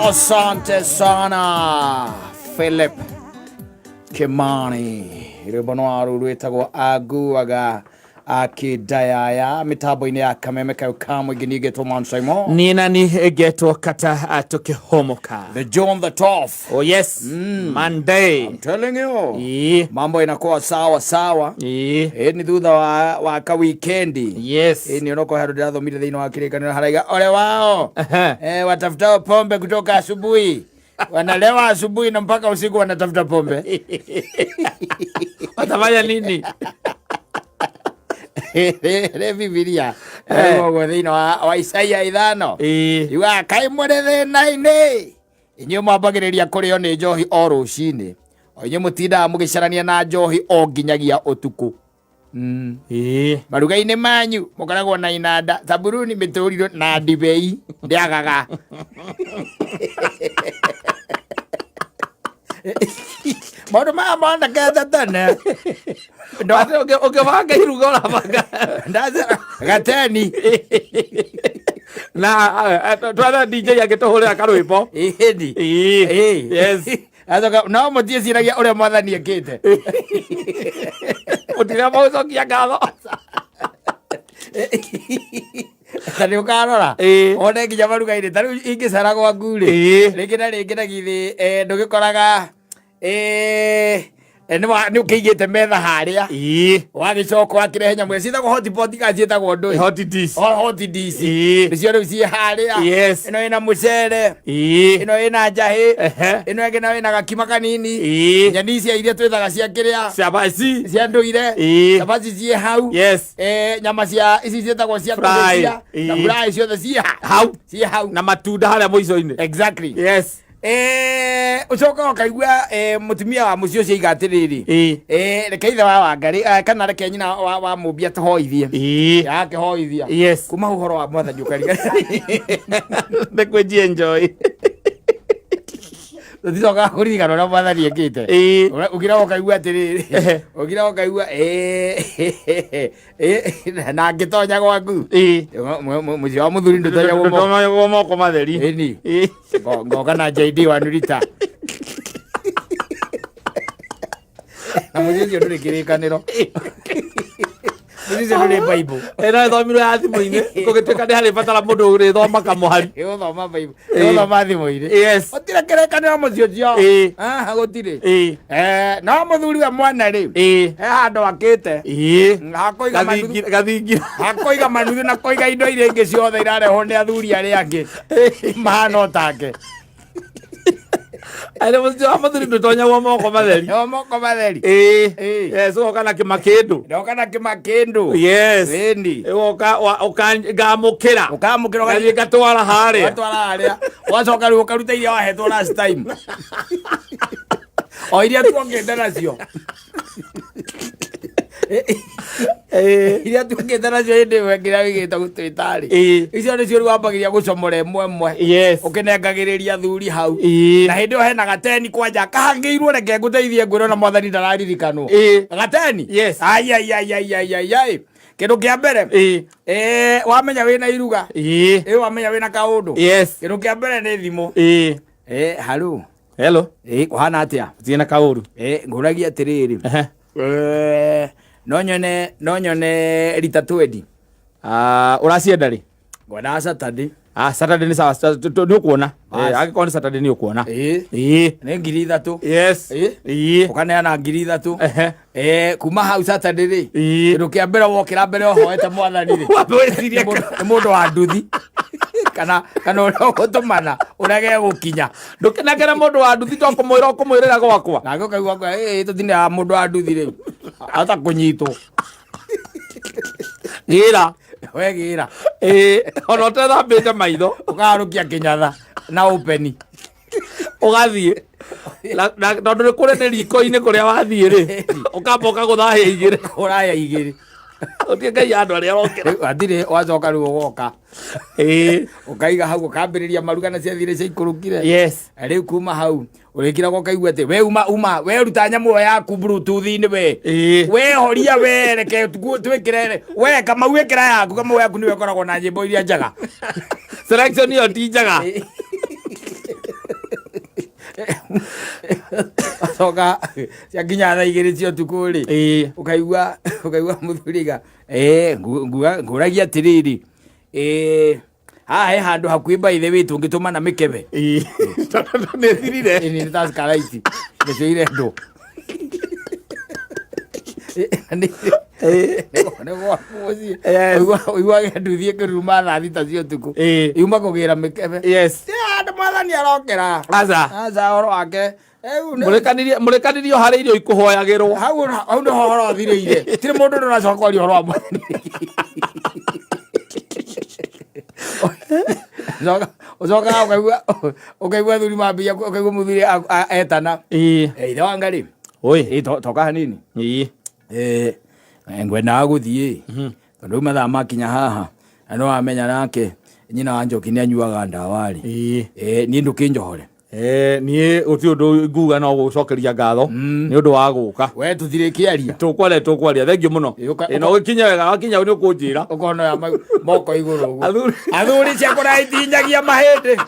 Asante sana Philip Kimani, rwĩmbo no waru rwĩtagwo Aguaga Akidayaya mĩtambo-inĩ ya Kameme kayo ka mũingĩ. Niĩ ngetwo Man Simon. Niĩ nani ngetwo Kata Tukĩhũmũka. The John the Tough. Oh yes. Monday. I'm telling you, Ĩĩ. mambo inakuwa sawa sawa. Ĩĩ. Ĩ nĩ thutha wa ka wikendi. Yes. Ĩ nĩ onokorwo handũ ndĩrathomire thĩinĩ wa Kĩrĩkanĩro haraiga ole wao watafutao pombe kutoka asubuhi, wanalewa asubuhi na mpaka usiku wanatafuta pombe. Watafanya nini? Rĩ Bibilia ũguo thĩinĩ wa Isaia 5 yugaga, kaĩ mũrĩ thĩna-inĩ inyuĩ mwambagĩrĩria kũrĩo nĩ njohi o rũcinĩ, o inyuĩ mũtindaga mũgĩcarania na njohi o nginyagia ũtukũ. Ĩĩ. Maruga-inĩ manyu mũkoragwo na inanda, thaburuni, mĩtũrirũ na ndibei ndĩagaga. Maũndũ maya monekete tene. Atĩ ũngĩbanga iruga ũrabanga. Gateni. Na twethe DJ angĩtũhũrĩra karwĩmbo. Ĩni. Ĩĩ. Yes. Acoka no mũtiĩciragia ũrĩa mwathani ekĩte. Mũtirĩa mũgũcokia ngatho. Ta nĩ ũkarora Ĩĩ. one nginya maruga-inĩ ta rĩu ingĩcera gwaku rĩ, Ĩĩ. rĩngĩ na rĩngĩ na githĩ ndũgĩkoraga nĩ ũkĩigĩte metha harĩa, Ĩĩ. wagĩcoka wakĩrehe nyamũ ĩyo ciĩtagwo hotpot kana ciĩtagwo ndũĩ? Hot dish. Oh, hot dish. Ĩĩ. Nĩcio rĩu ciĩ harĩa. Yes. Ĩno ĩna mũcere, Ĩĩ. ĩno ĩna njahĩ, Ehe. ĩno ĩngĩ nayo ĩna gakima kanini, Ĩĩ. nyeni cia iria twĩtaga cia kĩrĩa, Cabaci. cia ndũire, Ĩĩ. cabaci ciĩ hau. Yes. Nyama cia ici ciĩtagwo cia Fry. kũhĩtia na Ĩĩ. fry ciothe ciĩ Hau. Ciĩ hau. Na matunda harĩa mũico-inĩ. Exactly. Yes. Ũcokaga ũkaigua mũtumia wa mũciĩ ũcio aiga atĩrĩrĩ, Ĩĩ. Reke ithe wa Wangarĩ kana reke nyina wa Mũmbi atũhoithie. Ĩĩ. Akĩhoithia. Yes. Kuma hau ũhoro wa mwathani ũkariga. Nĩ kwĩnji enjoy. Tũticokaga kũririkana ũrĩa mwathani ekĩte. Ĩĩ. Ũkira ũkaigua atĩrĩrĩ, ũkira ũkaigua na ngĩtonya gwaku. Ĩĩ. Mũciĩ wa mũthuri ndũtonyagwo moko. Ndũtonyagwo moko matheri. Ĩni. Ĩĩ. Ngoka na JD wanurita. Na mũciĩ ũcio ndũrĩ kĩrĩkanĩro. Mũciĩ ũcio ndũrĩ Bible. Ĩno ĩthomirwo ya thimũ-inĩ gũgĩtuĩka nĩ harĩ batara mũndũ ũrĩthoma kamũhari. Ĩgũthoma Bible. Ĩgũthoma thimũ-inĩ. Yes. Gũtirĩ kĩrĩkanĩro mũciĩ ũcio. Ĩĩ. Ah, gũtirĩ. Ĩĩ. No mũthuri we mwene rĩ, Ĩĩ. he handũ akĩte. Ĩĩ. Hakũiga manuthu, Gathingira. hakũiga manuthu na kũiga indo iria ingĩ ciothe irarehwo nĩ athuri arĩa angĩ mahana o take. Arĩ mũciĩ wa mũthuri ndũtonyagwo moko matheri. No moko matheri. Ĩĩ. Ĩĩ. Yes, ũgoka na kĩmakĩndũ. Ndoka na kĩmakĩndũ. Yes. Ĩni. Ũgoka ngamũkĩra. Ũkamũkĩra. Ngathiĩ ngatwara harĩa. Ũgatwara harĩa. Ũgacoka rĩu ũkaruta iria wahetwo last time. O iria tuokĩte nacio. Iria tuokĩte nacio hĩndĩ ĩmwe nginya wĩgĩte gũtwĩta rĩ. Ĩĩ. Icio nĩcio rĩu wambagĩria gũcomora ĩmwe ĩmwe. Yes. Ũkĩnengagĩrĩria athuri hau. Ĩĩ. Na hĩndĩ ĩyo hena gateni kwanja kahangĩirwo, reke ngũteithie ngwĩre ona mwathani ndararirikanwo. Ĩĩ. Gateni. Yes. Ai ai ai ai ai ai ai. Kĩndũ kĩa mbere. Ĩĩ. Wamenya wĩna iruga. Ĩĩ. Wamenya wĩna kaũndũ. Yes. Kĩndũ kĩa mbere nĩ thimũ. Ĩĩ. Halo. Hello. Kũhana atĩa? Thiĩ na kaũru. Ngũragia atĩrĩrĩ. Ehe. No nyone rita 20. Ah, ũracienda rĩ? Ngwendaga Saturday. Ah, Saturday nĩ sawa, nĩ ũkuona. Bas. Angĩkorwo nĩ Saturday nĩ ũkuona. Ĩĩ. Ĩĩ. Nĩ 3000. Yes. Ĩĩ. Ĩĩ. Ũkaneana 3000. Ehe. Kuma hau Saturday rĩ, Ĩĩ. kĩndũ kĩa mbere wokĩra mbere ũhoete mwathani rĩ, Wambe wĩcirie. nĩ mũndũ wa nduthi kana ũrĩa ũgũtũmana ũrĩa gegũkinya. Ndũkĩnengere mũndũ wa nduthi to kũmwĩra ũkũmwĩrĩra gwakwa. Nake ũkaigua kwa tũtindaga mũndũ wa nduthi rĩu ata kũnyitwo. Gĩra. We gĩra. Ĩĩ, ona ũtethambĩte maitho. Ũkaharũkia kĩnyatha na ũpeni. Ũgathiĩ. Na tondũ nĩ kũrĩ nĩ riko-inĩ kũrĩa wathiĩ rĩ, ũkamba ũkagũtha hĩa igĩrĩ. Ũraya igĩrĩ. Ũtige Ngai andũ arĩa arokĩra. Rĩu hatirĩ wacoka rĩu ũgoka. Ĩĩ. Ũkaiga hau ũkambĩrĩria maruga na ciathire ciaikũrũkire. Yes. Rĩu kuma hau ũrĩkiraga ũkaigua atĩ we uma uma we ruta nyamũ ĩyo yaku bluetooth-inĩ we. Ĩĩ. We horia we reke twĩkĩre we Kamau ĩkĩra yaku. Kamau yaku nĩwe ĩkoragwo na nyĩmbo iria njega. Selection ĩyo ti njega. Acoka ciakinya thaa 2 cia ũtukũ rĩ, Ĩĩ. ũkaigua mũthuri aiga ngũragia atĩrĩrĩ, haha he handũ hakuhĩ by the way tũngĩtũmana mĩkebe? Ĩĩ. Tondũ nĩ thirire. Ĩni nĩ ta Scarite nĩcio irendwo. Nĩ gwaku mũciĩ. Yes. Ũiguage nduthi ĩkĩruruma thaa 6 cia ũtukũ. Ĩĩ. Yuma kũgĩra mĩkebe. Yes. Ti handũ mwathani arokera. Aca. Aca ũhoro wake. Rĩu Mũrĩkanirie harĩ irio ikũhoyagĩrwo. Hau nĩho ũhoro ũthirĩire. Tirĩ mũndũ ũracoka kwaria ũhoro wa mwathani. Ũcokaga ũkaigua athuri mambia ũkaigua mũthuri etana. Ĩĩ. Ithe wa Ngarĩ. Oi. Toka hanini. Ĩĩ. Ngwendaga gũthiĩ tondũ rĩu mathaa makinya haha na nĩ wamenya nake nyina wa Njoki nĩ anyuaga ndawa rĩ. Niĩ ndũkĩnjohore. Niĩ gũtirĩ ũndũ nguga no gũcokeria ngatho nĩ ũndũ wa gũka. We tũtirĩkĩaria. Tũkwaria tũkwaria, thengiũ mũno. Na ũgĩkinya wega, wakinya nĩ ũkũnjĩra. Ũkona ya moko igũrũ ũguo. Athuri. Athuri cia kũraya itinyagia mahĩndĩ.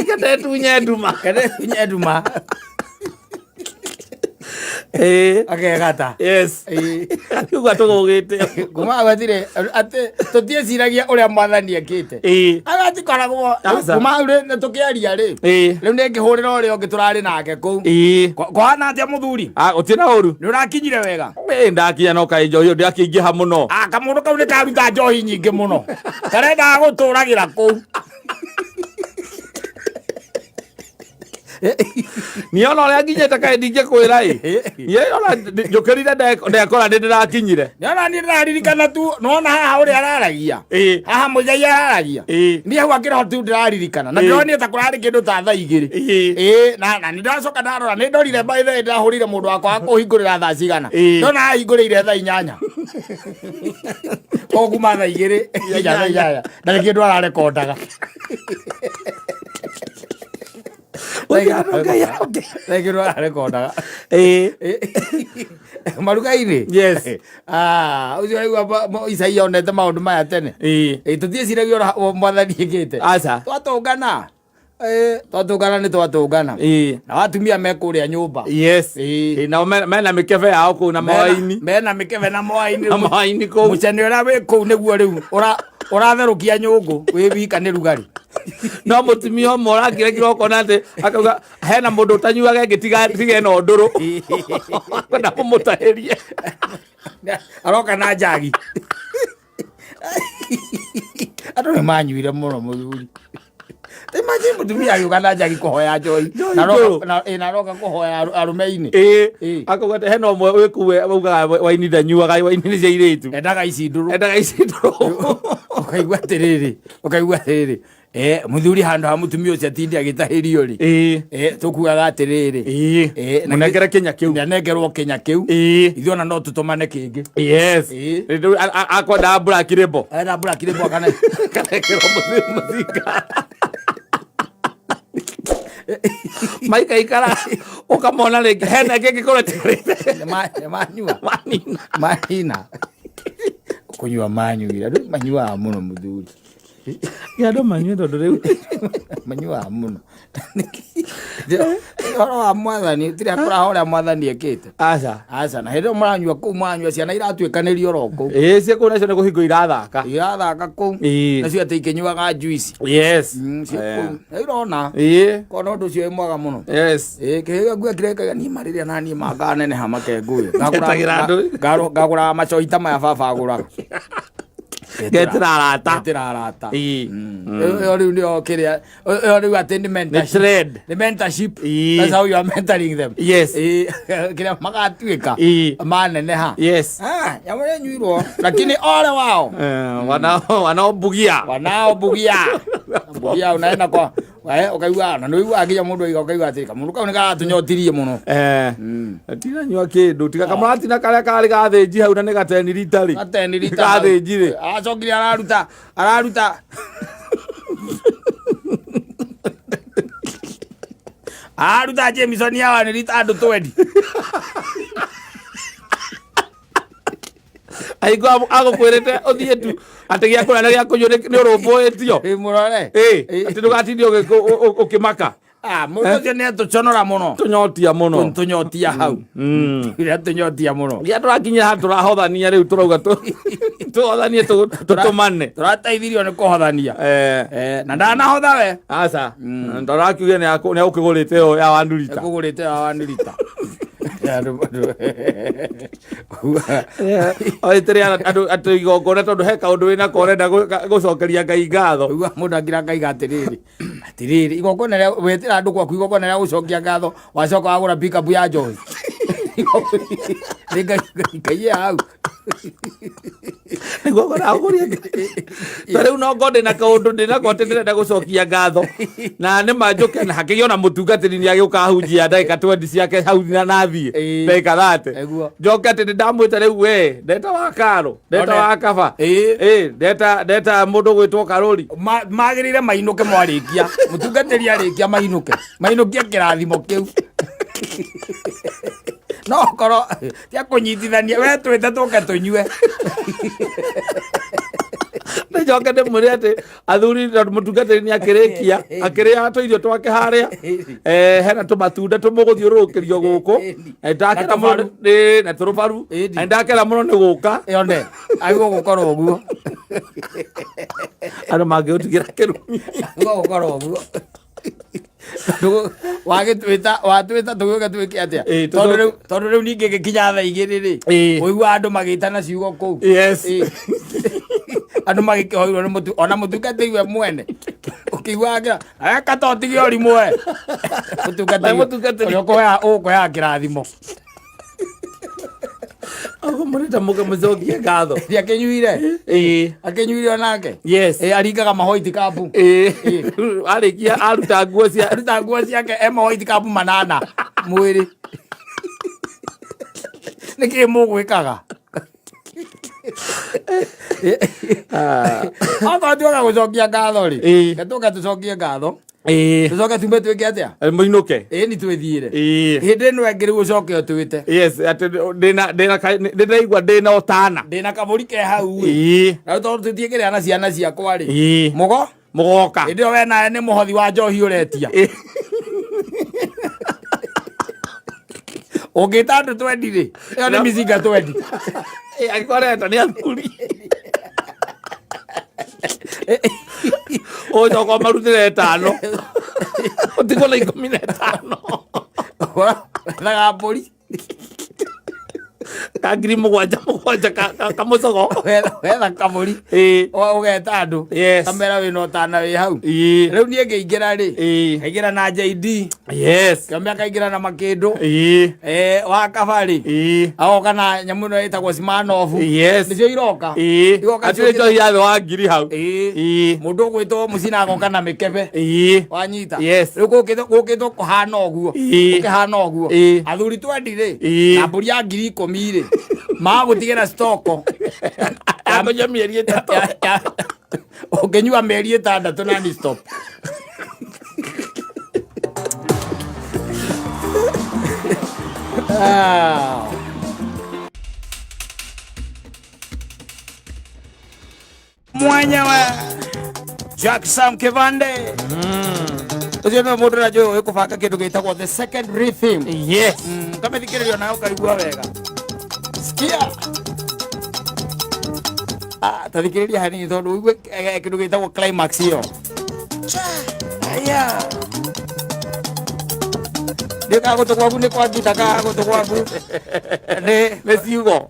Kete tunye nduma. Kete tunye nduma. Akegata. Yes. Uguo tũgũgĩte. Kuma hau hatirĩ atĩ tũtiĩciragia ũrĩa mwathani ekĩte. Agatikoragwo Aca. kuma hau rĩ tũkĩaria rĩ. Rĩu nĩ ngĩhũrĩra ũrĩa ũngĩ tũrarĩ nake kũu. Kũhana atĩa mũthuri? Ah, gũtirĩ na ũru. Nĩ ũrakinyire wega? Ndakinya no kaĩ njohi ĩyo ndĩrakĩingĩha mũno. Ah, kamũndũ kau nĩ karuta njohi nyingĩ mũno. Karendaga gũtũragĩra kũu. Niĩ ona ũrĩa nginyĩte kaĩ ndingĩkwĩra ĩ. Niĩ ona njũkĩrire ndekora nĩ ndĩrakinyire. Nĩona niĩ ndĩraririkana tu, nĩwona haha ũrĩa araragia. Haha mũigai araragia. Niĩ hau akĩroho tu ndĩraririkana. Na ndĩronire ta kũrarĩ kĩndũ ta thaa 2. Na nĩ ndacoka ndarora, nĩ ndorire by the way ndĩrahũrĩire mũndũ wakwa wa kũhingũrĩra thaa cigana. Ndona ahingũrĩire thaa 8. Koguo kuma thaa 2 nginya thaa 8. Ndarĩ kĩndũ ararekondaga. Ndarĩ kĩndũ ararekondaga. Maruga-inĩ? Yes. Ah, ũcio ũraigua Isaia onete maũndũ maya tene. Tũtiĩciragia ũrĩa mwathani ĩkĩte. Aca. Twatũngana. Twatũngana nĩ twatũngana. Na atumia me kũrĩa nyũmba. Yes. Nao mena mĩkebe yao kũu na mawaini. Mena mĩkebe na mawaini. Na mawaini kũu. Mũcene ũrĩa wĩ kũu nĩguo rĩu ũratherũkia nyũngũ wĩ wika nĩ rugarĩ. No mũtumia ũmwe ũrakira kĩroko na atĩ akauga hena mũndũ ũtanyuaga ĩngĩ tiga ĩno ndũrũ. Kwenda kũmũtahĩria. Aroka na njagi. Andũ nĩ manyuire mũno mũthuri. Imagine mũtumia agĩũka na njagi kũhoya njohi. Njohi Na ndũrũ. aroka kũhoya arũme-inĩ. Akauga atĩ hena ũmwe wĩ kũu augaga waini ndanyuaga, waini nĩ cia airĩtu. Endaga ici ndũrũ. Endaga ici ndũrũ. Ũkaigua atĩrĩrĩ, ũkaigua atĩrĩrĩ. Mũthuri handũ ha mũtumia ũcio atinde agĩtahĩrio rĩ. Tũkuaga atĩrĩrĩ. Na Mũnengere kĩnya kĩu. Nĩanengerwo kĩnya kĩu. Ithuĩ ona no tũtũmane kĩngĩ. Yes. Rĩu akwendaga black label. Arenda black label kana Kanekĩrwo mũcinga. Maikaikara ũkamona rĩngĩ hena ĩngĩ ĩngĩkorwo ĩtigarĩte. Nĩ manyua. Manina. Manina. Kũnyua manyuire. Andũ manyuaga mũno mũthuri. Nĩ andũ manyue tondũ rĩu manyuaga mũno. Ũhoro wa mwathani, tirĩ akũraha ũrĩa mwathani ekĩte. Aca. Aca, na hĩndĩ ĩyo mũranyua kũu mũranyua ciana iratuĩkanĩria oro kũu. Cia kũu nacio nĩ kũhingwo irathaka. Irathaka kũu. Nacio atĩ ikĩnyuaga juice. Yes. Cia kũu. Nĩ irona. Kona ũndũ ũcio wĩ mwega mũno. Yes. Kĩhĩga nguo kĩrekaga niĩ marĩrĩa na niĩ makaneneha makengũĩ. Ngetagĩra andũ. Ngagũraga macoi ta maya baba agũraga. Ngetĩra arata. Ngetĩra arata. Ĩyo rĩu nĩyo kĩrĩa, ĩyo rĩu atĩ nĩ mentorship. Nĩ trend. Nĩ mentorship. That's how you are mentoring them. Yes. Kĩrĩa magatuĩka. Maneneha. Yes. Nyamũ ĩnyuirwo. Lakini ole wao. Wanaobugia. Wanaobugia. Bugia unaenda kwa ũkaigua na nĩũiguaga nginya mũndũ aiga ũkaigua atĩrĩ kamũndũ kau nĩkaratũnyotirie mũno. Ndiranyua kĩndũ tiga kamũratina karĩa karĩ gathĩnji hau na nĩ gateni rita rĩ. Gateni rita. Gathĩnji rĩ. Aracokire araruta, araruta. Araruta Jameson ya 1 rita andũ twendi. Aigua agũkwĩrĩte ũthiĩ tu atĩ gĩa kũrĩa na gĩa kũnyua nĩ ũrũmbũĩtio. Ĩ mũrore. Atĩ ndũgatinde ũkĩmaka. Mũndũ ũcio nĩ atũconora mũno. Tũnyotia mũno. Tũnyotia hau. Nĩ atũnyotia mũno. Gĩa tũrakinyia handũ tũrahothania rĩu tũrauga tũhothanie tũtũmane. Tũrateithirio nĩ kũhothania. Na ndanahotha we. Aca. Ndarakiuge nĩ agũkĩgũrĩte ĩyo ya 1 lita. Ekũgũrĩte ya 1 lita. Oĩtĩrĩ andũ atĩ igongona tondũ he kaũndũ wĩnako ũrenda gũcokeria Ngai ngatho. Ũigua mũndũ akira akaiga atĩrĩrĩ, atĩrĩrĩ, igongona rĩa wetĩra andũ gwaku igongona rĩa gũcokia ngatho, wacoka wagũra pickup ya njohi. Nĩ Ngai, Ngai, Ngai e hau. Nĩguo ngoragũria. Ta rĩu no ngorwo ndĩna kaũndũ ndĩnako atĩ ndĩrenda gũcokia ngatho na nĩ ma njũke na hakĩgĩa ona mũtungatĩri nĩ agĩũka ahunjia ndagĩka 20 ciake hau na nathiĩ ndagĩka 30. Njoke atĩ nĩ ndamwĩta rĩu, we ndeta wa karo, ndeta wa kaba, ndeta mũndũ ũgwĩtwo Karũri. Magĩrĩire mainũke mwarĩkia, mũtungatĩri arĩkia mainũke, mainũkie kĩrathimo kĩu. No korwo tia kũnyitithania, we twĩte tũke tũnyue. Nĩnjoke ndĩmwĩre atĩ athuri, tondũ mũtungatĩri nĩ akĩrĩkia akĩrĩaga tũirio twake harĩa, hena tũmatunda tũmũgũthiũrũrũkĩrio gũkũ. Na ndakena mũno na tũrũbaru. Na ndakena mũno nĩ gũka. Yone agĩrĩirwo gũkorwo ũguo. Andũ mangĩũtigĩra kĩrumi. Agĩrĩirwo gũkorwo ũguo. Wagĩtwĩta, watwĩta tũgĩũke twĩke atĩa? Tondũ rĩu, tondũ rĩu ningĩ gĩkinya thaa 2 rĩ, ũigua andũ magĩtana ciugo kũu. Andũ magĩkĩhoirwo nĩ mũtu, ona mũtungatĩri we mwene ũkĩigua akĩra eka to ũtige ũrimũ we mũtungatĩri. Mũtungatĩri. Ũrĩa ũkũheaga kĩrathimo. Ũguo mũrĩta mũke mũcokie ngatho. Ĩ, akĩnyuire. Akĩnyuire onake. Ĩ, aringaga mahoiti kabu. Arĩkia aruta nguo cia aruta nguo ciake e mahoiti kabu manana mwĩrĩ. Nĩkĩ mũgwĩkaga? Okorwo tuoka gũcokia ngatho rĩ, reke tũke tũcokie ngatho, tũcoke tume twĩke atĩa? Mũinũke. Ĩ, ni twĩthiĩre. Hĩndĩ ĩno ĩngĩ rĩu ũcoke ũtwĩte. Yes, atĩ ndĩna ndĩna ndĩraigua ndĩna ũtana. Ndĩna kabũri ke hau ĩ. Na rĩu tondũ tũtiĩkĩrĩa na ciana ciakwa rĩ, mũgo Mũgoka. Hĩndĩ ĩyo we nawe nĩ mũhothi wa njohi ũretia. Ũngĩta andũ twendi rĩ, ĩyo nĩ mĩcinga twendi. Angĩkorwo areta nĩ athuri, ũcoka ũmarutĩre ĩtano, ũtigwo na 15. Wethaga mbũri Ka 7,000 7 kamũcogo. Wetha kabũri, ũgeta andũ, kamera wĩna ũtana wĩ hau. Rĩu niĩ ngĩingĩra rĩ, ngaingĩra na JD. Kĩome akaingĩra na makĩndũ. Wa kabarĩ agoka na nyamũ ĩno ĩtagwo Smirnoff. Nĩcio iroka. Igoka. Hatirĩ njohi ya thĩ wa ngiri hau. Mũndũ ũgwĩtwo Mũcina agoka na mĩkebe. Wanyita? Yes. Rĩu gũkĩtwo kũhana ũguo. Gũkĩhana ũguo. Athuri twendi rĩ, na mbũri ya 10,000 rĩ, magũtigĩra stoko ya kũnyua mĩeri 3. Ũngĩnyua mĩeri 6 na stop. Ah. Mwenyewe Jack Sam Kivande ũcio nĩwe mũndũ ũrĩa njũĩ kũbanga kĩndũ gĩtagwo the second rhythm. Kamĩthikĩrĩrio nawe ũkaigua wega. Sikia. Ah, ta thikĩrĩria hanini tondũ ũigue kĩndũ gĩtagwo climax ĩyo. Aya. Nĩ ka gũtũ gwaku nĩ kwa ngita ka gũtũ gwaku nĩ Nĩ ciugo.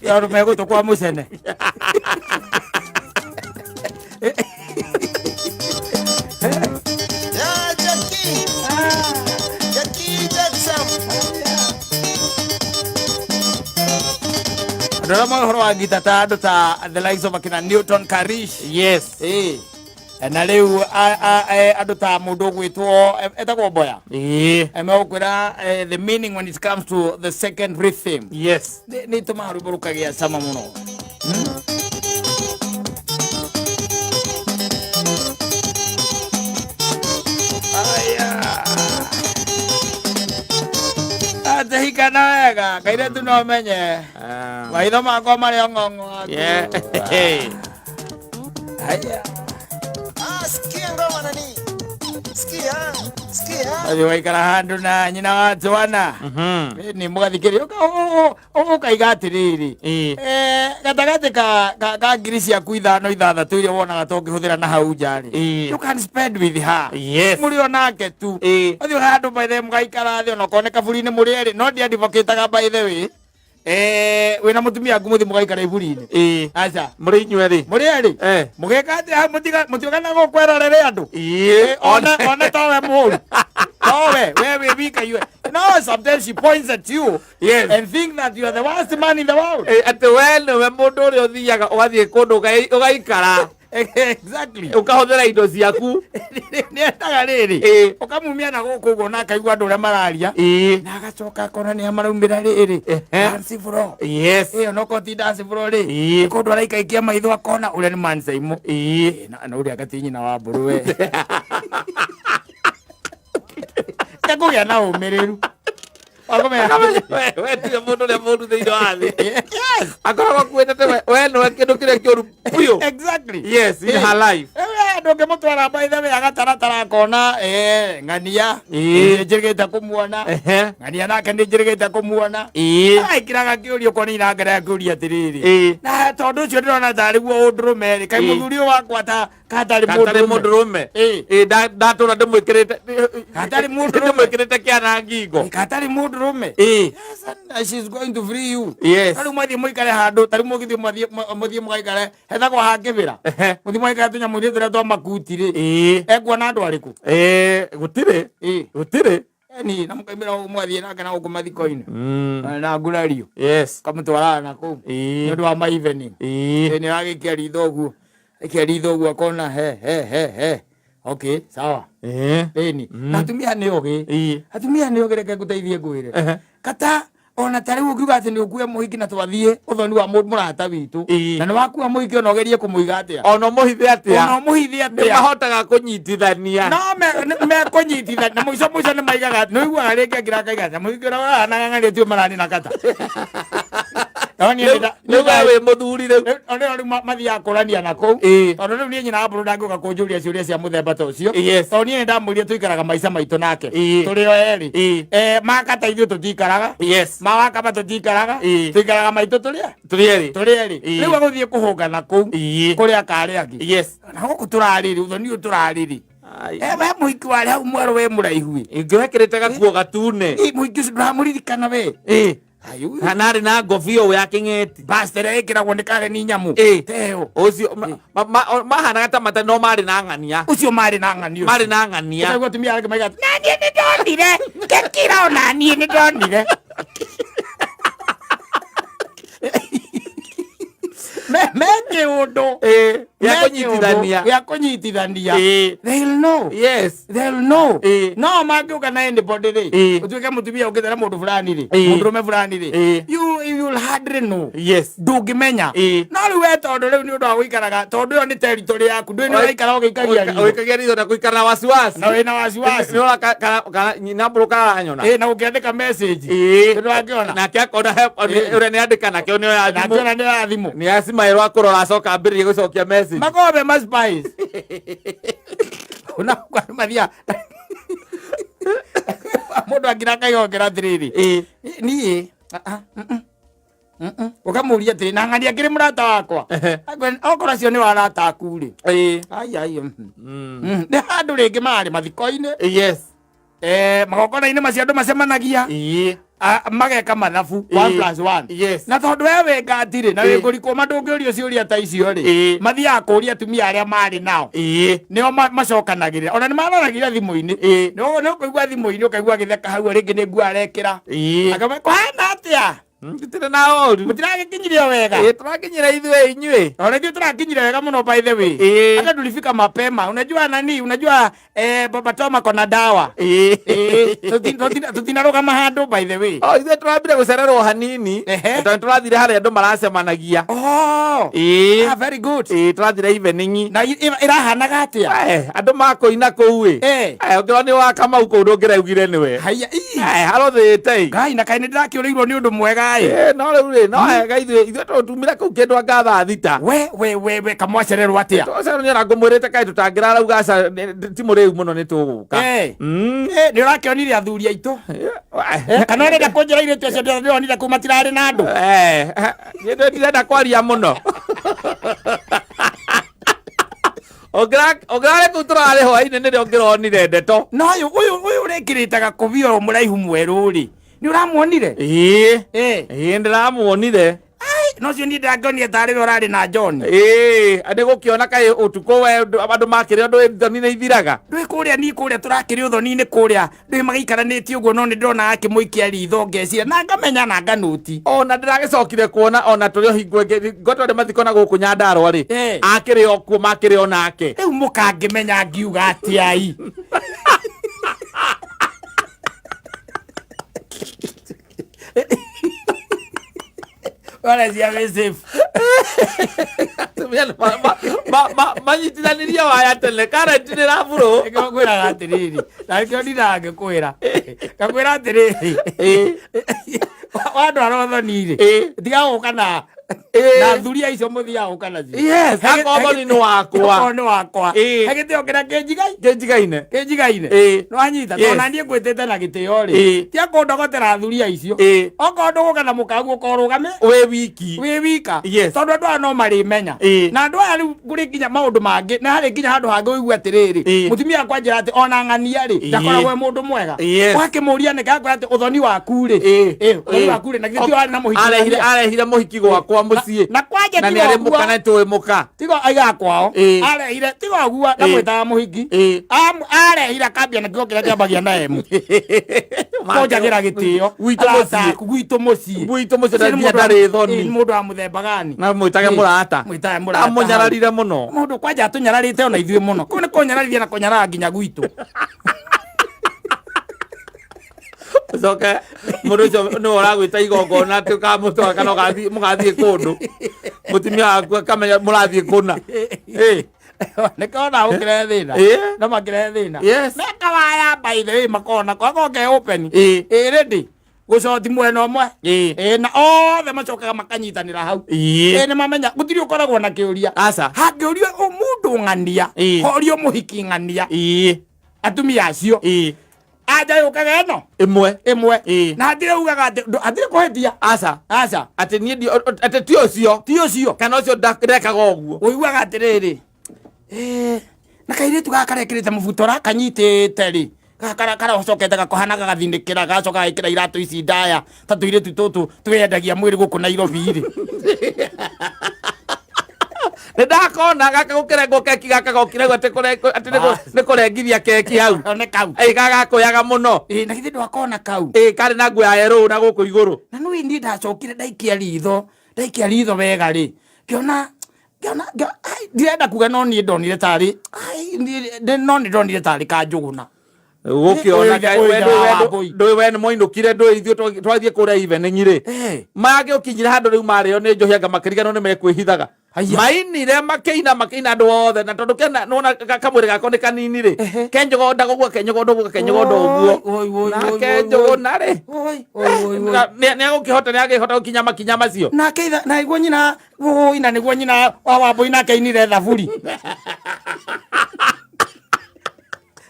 Tondũ megũtũ kwa mũcene. Yeah, Jackie. Jackie Jackson. Andũ arĩa moĩ ũhoro wa ngita ta andũ ta the likes of akina Newton Karish. Ĩĩ. Na rĩu andũ ta mũndũ ũgwĩtwo etagwo Mboya. Megũkwĩra the meaning when it comes to the second rhythm. Nĩ itũmaga rwĩmbo rũkagĩa cama mũno. Aya. Atĩhikana wega kairĩtu no menye maitho makwa marĩ o ng'ong'o waku. Aya. Ah, sikia ngoma nani. Sikia, sikia. Athiĩ waikara handũ na nyina wa twana nĩ mũgathikĩrĩria ũkaiga atĩrĩrĩ, gatagatĩ ka ngiri ciaku 5 6 iria wonaga ta ũngĩhũthĩra na hau nja rĩ, you can spend with her. Mũrĩ o nake tu. Ũthiĩ handũ by the way mũgaikara thĩ onokorwo nĩ kaburi-inĩ mũrĩ erĩ, no ndiadvocataga by the way, wĩna mũtumia waku mũthiĩ mũgaikara iburi-inĩ. Aca. Mũrĩ inyuerĩ. Mũrĩ erĩ. Mũgĩka atĩa hau mũtiogana gũkwerorere andũ? One towe mũru towe we wĩ wika iwe no No, sometimes she points at you and think that you are the worst man in the world. Atĩ we nĩwe mũndũ ũrĩa ũthiaga ũgathiĩ kũndũ ũgaikara. Exactly. Ũkahũthĩra indo ciaku. Nĩendaga rĩrĩ, ũkamumia na gũkũ ũguo na akaigua andũ ũrĩa mararia, na agacoka akona nĩa maraumĩra rĩrĩ, dance floor. Ĩyo no ti dance floor rĩ, nĩ kũndũ araikaikia maitho akona ũrĩa nĩ mansaimo. Na ũrĩa gati nyina wa mbũrũ we. Ekũgĩa na ũmĩrĩru. Wakomera. We tiwe mũndũ ũrĩa mũũru thĩinĩ wa thĩ. Yes. Akoragwo akuĩte atĩ we nĩwe kĩndũ kĩrĩa kĩũru biũ. Exactly. Yes, in her life. Ndũngĩmũtwara by the way agataratara akona ng'ania nĩnjĩrĩgĩte kũmuona. Ng'ania nake nĩnjĩrĩgĩte kũmuona. Aikiraga kĩũria ũkona inangera akĩũria atĩrĩrĩ, na tondũ ũcio ndĩrona tarĩ guo ũndũrũme rĩ, kaĩ mũthuri ũyũ wakwa ta katarĩ Katarĩ mũndũrũme. Mũndũrũme. Ndatũra ndĩmwĩkĩrĩte Katarĩ mũndũrũme. Ndĩmwĩkĩrĩte kĩana ngingo. Katarĩ mũndũrũme. Yes, and she's going to free you. Tarĩu mwathiĩ mũikare handũ, tarĩu mũgĩthiĩ mũthiĩ mũgaikare hethagwo ha kĩbĩra, mũthiĩ mũgaikare tũnyamũ-inĩ tũrĩa twa makuti rĩ, ekuona andũ arĩkũ? Gũtirĩ. Gũtirĩ. Eni na mũkaimĩra ũguo mwathiĩ nake na gũkũ mathiko-inĩ na ngurario, kamũtwaraga na kũu nĩ ũndũ wa ma evening. Nĩ aragĩikia ritho ũguo, aikia ritho ũguo akona he he he he, okay, sawa. Ĩni, na atumia nĩ ogĩ. Atumia nĩ ogĩ, reke ngũteithie ngwĩre. Kata ona ta rĩu ũngiuga atĩ nĩ ũkue mũhiki na twathiĩ ũthoni wa mũrata witũ, na nĩ wakua mũhiki, ona ũgerie kũmũiga atĩa, ona ũmũhithe atĩa, ona ũmũhithe nĩ atĩa, mahotaga kũnyitithania. No mekũnyitithania na mũico mũico nĩ maigaga, nĩ ũiguaga rĩngĩ akira akaiga atĩ mũhiki ũrĩa ũrahanaga tuo marani na kata. No niĩ Rĩu we wĩ mũthuri rĩu. Rĩu rĩu mathiaga kũrania na kũu, tondũ rĩu niĩ nyina wa mbũrũ ndangĩũka kũnjũria ciũria cia mũthemba ta ũcio, tondũ niĩ nĩndamwĩrire tũikaraga maica maitũ nake tũrĩ o erĩ. Makata ithuĩ tũtikaraga, mawakaba tũtikaraga, tũikaraga maitũ tũrĩ Tũrĩ erĩ. Tũrĩ erĩ. Rĩu agũthiĩ kũhũnga na kũu kũrĩa karĩa angĩ, na gũkũ tũrarĩrĩ ũthoni ũyũ tũrarĩrĩ. We mũhiki warĩ hau mwerũ, we mũraihu ĩ. Ingĩwekĩrĩte gakuo gatune. Mũhiki ũcio ndũramũririkana we? Ayu. Na arĩ na ngobia ũũ ya kĩng'eti. Basta ĩrĩa ĩkĩragwo nĩ Karen nyamũ teo. Ũcio mahanaga ta mata, no marĩ na ng'ania. Ũcio marĩ na ng'ani ũcio. Marĩ na ng'ania. Ũkaigua atumia arĩa maiga, na niĩ nĩ ndonire ngĩkira, ona niĩ nĩ ndonire me kĩũndũ. Gĩa Me kũnyitithania. kĩũndũ gĩa kũnyitithania. They'll know. They'll know. No mangĩũka na anybody rĩ, ũtuĩke mũtumia ũkĩte na mũndũ fulani rĩ, mũndũrũme fulani rĩ, you will hardly know. Ndũngĩmenya. No rĩu we tondũ rĩu nĩ ũndũ wa gũikaraga, tondũ ĩyo nĩ territory yaku, ndũĩ nĩ ũraikara ũgĩikagia ritho. Ũikagia ritho na gũikara na wasiwasi. Na wĩna wasiwasi. Nĩ ũra kana nyina mbũrũ karanyona. Na ũkĩandĩka message, nĩ ndwangĩona. Nake akona ũrĩa nĩ andĩka nakĩo nĩ oya na thimũ. akĩona nĩ ya thimũ. Nĩ acimaĩrwo akũrora, acoka ambĩrĩrie gũcokia message. Makobe ma spies una mathia mũndũ akira akaigongera atĩrĩrĩ, niĩ ũkamũria atĩrĩ, na ng'ania ngĩrĩ mũrata wakwa. Okorwo acio nĩ warata aku rĩ, ai ai, Nĩ handũ rĩngĩ marĩ mathiko-inĩ, magongona-inĩ macio andũ macemanagia, mageka mathabu one plus one. Na tondũ we wĩ ngati rĩ, na wĩ kũrikũma, ndũngĩũrio ciũria ta icio rĩ, mathiaga kũria atumia arĩa marĩ nao, nĩo macokanagĩrĩra, ona nĩ mararagĩra thimũ-inĩ. Nĩ ũkũigua thimũ-inĩ, ũkaigua agĩtheka hau, rĩngĩ nĩ nguo arekĩra, akauga, kũhana atĩa? Tũtirĩ na ũru. Mũtiragĩkinyire o wega? Tũrakinyĩra ithuĩ inyuĩ. Ona ithuĩ tũrakinyire wega mũno, by the way. Hata tulifika mapema. Unajua nani, unajua baba Tom ako na dawa. Tutinarũgama handũ, by the way. O ithuĩ tũrambire gũcererwo hanini, tondũ tũrathire harĩa andũ maracemanagia. Oh. Ah, very good. Tũrathire evening. Na ĩrahanaga atĩa? Andũ makũina kũu ĩ. Ũngĩrwo nĩ wa Kamau kũu, ndũngĩraugire nĩwe. Haya ii. Harothĩte ĩ. Ngai, na kaĩ nĩ ndĩrakĩũrĩirwo nĩ ũndũ mwega ĩ. No rĩu rĩ, no wega ithuĩ tondũ tumire kũu kĩndũ anga thaa 6. We we we we, kamwacererwo atĩa? Twacererwo nĩ ona ngũmwĩrĩte kaĩ tũtangĩrarauga aca, ti mũrĩu mũno, nĩ tũgũka. Nĩ ũrakĩonire athuri aitũ? Kana ũrenda kũnjĩra airĩtu acio ndĩronire kũu matirarĩ na andũ? Niĩ ndirenda kwaria mũno. Ũngĩrarĩ kũu tũrarĩ hwainĩ nĩrĩo ũngĩronire ndeto. Na ũyũ ũrekĩrĩte gakũbia ũyũ mũraihu mwerũ rĩ, nĩ ũramuonire? Ĩĩ, ndĩramuonire. Ai, No cio niĩ ndangĩonire tarĩ we ũrarĩ na John. Ĩĩ, nĩ gũkĩona kaĩ ũtukũ we andũ makĩrĩ ũndũ thoni nĩ ithiraga. Ndũĩ kũrĩa niĩ kũrĩa tũrakĩrĩ ũthoni-inĩ kũrĩa ndũĩ magĩikaranĩtie ũguo, no nĩ ndĩrona akĩmũikia ritho, ngeciria na ngamenya na nganuti. Ona ndĩragĩcokire kuona ona tũrĩ o hingo ĩngĩ ngotore mathiko na gũkũ Nyandarũa rĩ, akĩrĩ o kuo, makĩrĩ o nake. Rĩu mũkangĩmenya ngiuga atĩai? Waracia wĩ safe. Atumia nĩ manyitithanirie waya tene karenti nĩ raburũ. Nĩkĩo ngwĩraga atĩrĩrĩ, na nĩkĩo ndindaga ngĩkwĩra, ngakwĩra atĩrĩrĩ, wandwara ũthoni-rĩ, tiga gũka na na thuria icio mũthiaga gũka nacio. Yes, akorwo thoni nĩ wakwa. Akorwo nĩ wakwa. He gĩtĩo kĩrĩa kĩnjigai Kĩnjigaine. Kĩnjigaine. Nĩwanyita? Yes. Tondũ na niĩ ngwĩtĩte na gĩtĩo rĩ, tia kũndogotera thuria icio. Okorwo ndũgũka na mũkaguo ũkorũgame Wĩ wiki. Wĩ wika. Yes. Tondũ andũ aya no marĩmenya. Na andũ aya rĩu kũrĩ nginya maũndũ mangĩ, na harĩ nginya handũ hangĩ ũigue atĩrĩrĩ, mũtumia akwa anjĩra atĩ ona ng'ania rĩ, ndakoragwo e mũndũ mwega. Wakĩmũria nĩkĩ, akwĩra atĩ ũthoni waku rĩ, ũthoni waku rĩ, na githĩ ti warĩ na mũhiki Arehire ng'ania? Arehire mũhiki gwakwa mũciĩ. Na kwanja Na nĩ tiga arĩ ũguo. mũka na nĩtũĩ mũka. Tiga aigaga kwao. Arehire tiga ũguo, ndamwĩtaga mũhiki. Arehire akambia na kiugo kĩrĩa kĩambagia na M. Kũnjagĩra gĩtĩo. Gwitũ Arata mũciĩ. aku, gwitũ mũciĩ. Gwitũ mũciĩ. Ũcio nĩ nginya mũndũ wa- ndarĩ thoni. Nĩ mũndũ wa mũthemba gani? Na mwĩtage mũrata. Mwĩtage mũrata. Amũnyararire mũno. Mũndũ kwanja atũnyararĩte ona ithuĩ mũno. Kũu nĩ kũnyararithia na kũnyarara nginya gwitũ. Ũcoke mũndũ ũcio nĩwe ũragwĩta igongona atĩ ũkamũtwara kana ũgathiĩ mũgathiĩ kũndũ, mũtumia waku akamenya mũrathiĩ kũna. Nĩkĩo ona ũkĩrehe thĩna. No makĩrehe thĩna. Meka waya, by the way, makona kwakorwo ke open. Ĩ ready gũcoti mwena ũmwe. Ĩ, na othe macokaga makanyitanĩra hau. Ĩ, nĩ mamenya gũtirĩ ũkoragwo na kĩũria. Aca. Hangĩũrio mũndũ ng'ania, horio mũhiki ng'ania, atumia acio anja yũkaga ĩno ĩmwe. Ĩmwe. Na hatirĩ ugaga atĩ hatirĩ kũhĩtia. Aca. Aca. Atĩ niĩ atĩ ti ũcio. Ti ũcio. Kana ũcio ndekaga ũguo. Ũiguaga atĩrĩrĩ, na kairĩtu gaka karekĩrĩte mũbuto ũrakanyitĩte rĩ, gaka karacokete gakohana gagathinĩkĩra, gacoka gagĩkĩra iratũ ici ndaya ta tũirĩtu tũtũ twĩyendagia mwĩrĩ gũkũ Nairobi rĩ. Nĩ ndakona gaka gũkĩrengwo keki, gaka gokire ũguo atĩ atĩ nĩ kũrengithia keki hau. One kau. Ĩ, gagakũyaga mũno. Ĩ, na githĩ ndwakona kau? Ĩ, karĩ na nguo ya yerũ na gũkũ igũrũ. Na nĩ niĩ ndacokire ndaikia ritho wega rĩ, ngĩona ngĩona ai, ndirenda kuga, no niĩ ndonire tarĩ ai, no nĩ ndonire tarĩ kanjũgũna. Gũkĩona Ũyũ we ithe wa Wambũi. Ndũĩ we nĩ moinũkire, ndũĩ ithuĩ twathiĩ kũrĩa evening rĩ, magĩũkinyire handũ rĩu marĩo nĩ njohi, anga makĩriganwo nĩ mekwĩhithaga. Haiya. Mainire makĩina makĩina andũ othe, na tondũ kena nona kamwĩrĩ gako nĩ kanini rĩ, kenjogondaga ũguo, kenyogonda ũguo, kenyogonda ũguo. Oi, oi, oi, na oi, oi, kenjogona rĩ, oi, oi, oi, oi. Nĩ agũkĩhota, nĩ agĩhota gũkinya makinya macio. Nake na nĩguo nyina woi, na nĩguo nyina wa Wambũi nake ainire thaburi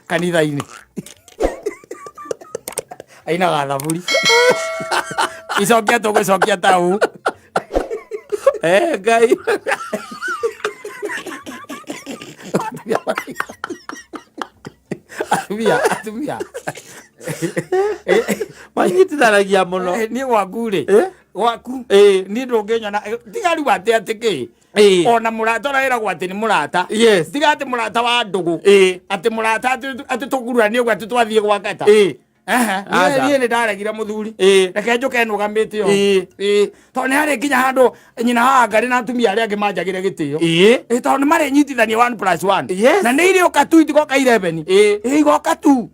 kanitha-inĩ, ainaga thaburi icokia tũgũcokia ta ũũ. Ngai. Atumia, atumia Manyitithanagia mũno. Niĩ gwaku rĩ, gwaku niĩ ndũngĩnyona, tiga rĩu atĩ atĩ kĩ, ona mũrata ũrĩa wĩragwo atĩ nĩ mũrata, tiga atĩ mũrata wa ndũgũ, atĩ mũrata atĩ tũguranie ũguo atĩ twathiĩ gwa kata. Aca. Niĩ nĩ ndaregire mũthuri. Reke njũke nũgamĩte o. Tondũ nĩ harĩ nginya handũ nyina wa Ngarĩ na atumia arĩa angĩ manjagĩre gĩtĩo. Tondũ nĩ marĩnyitithania one plus one. Na nĩ irĩũka tu, itigoka 11. Igoka tu.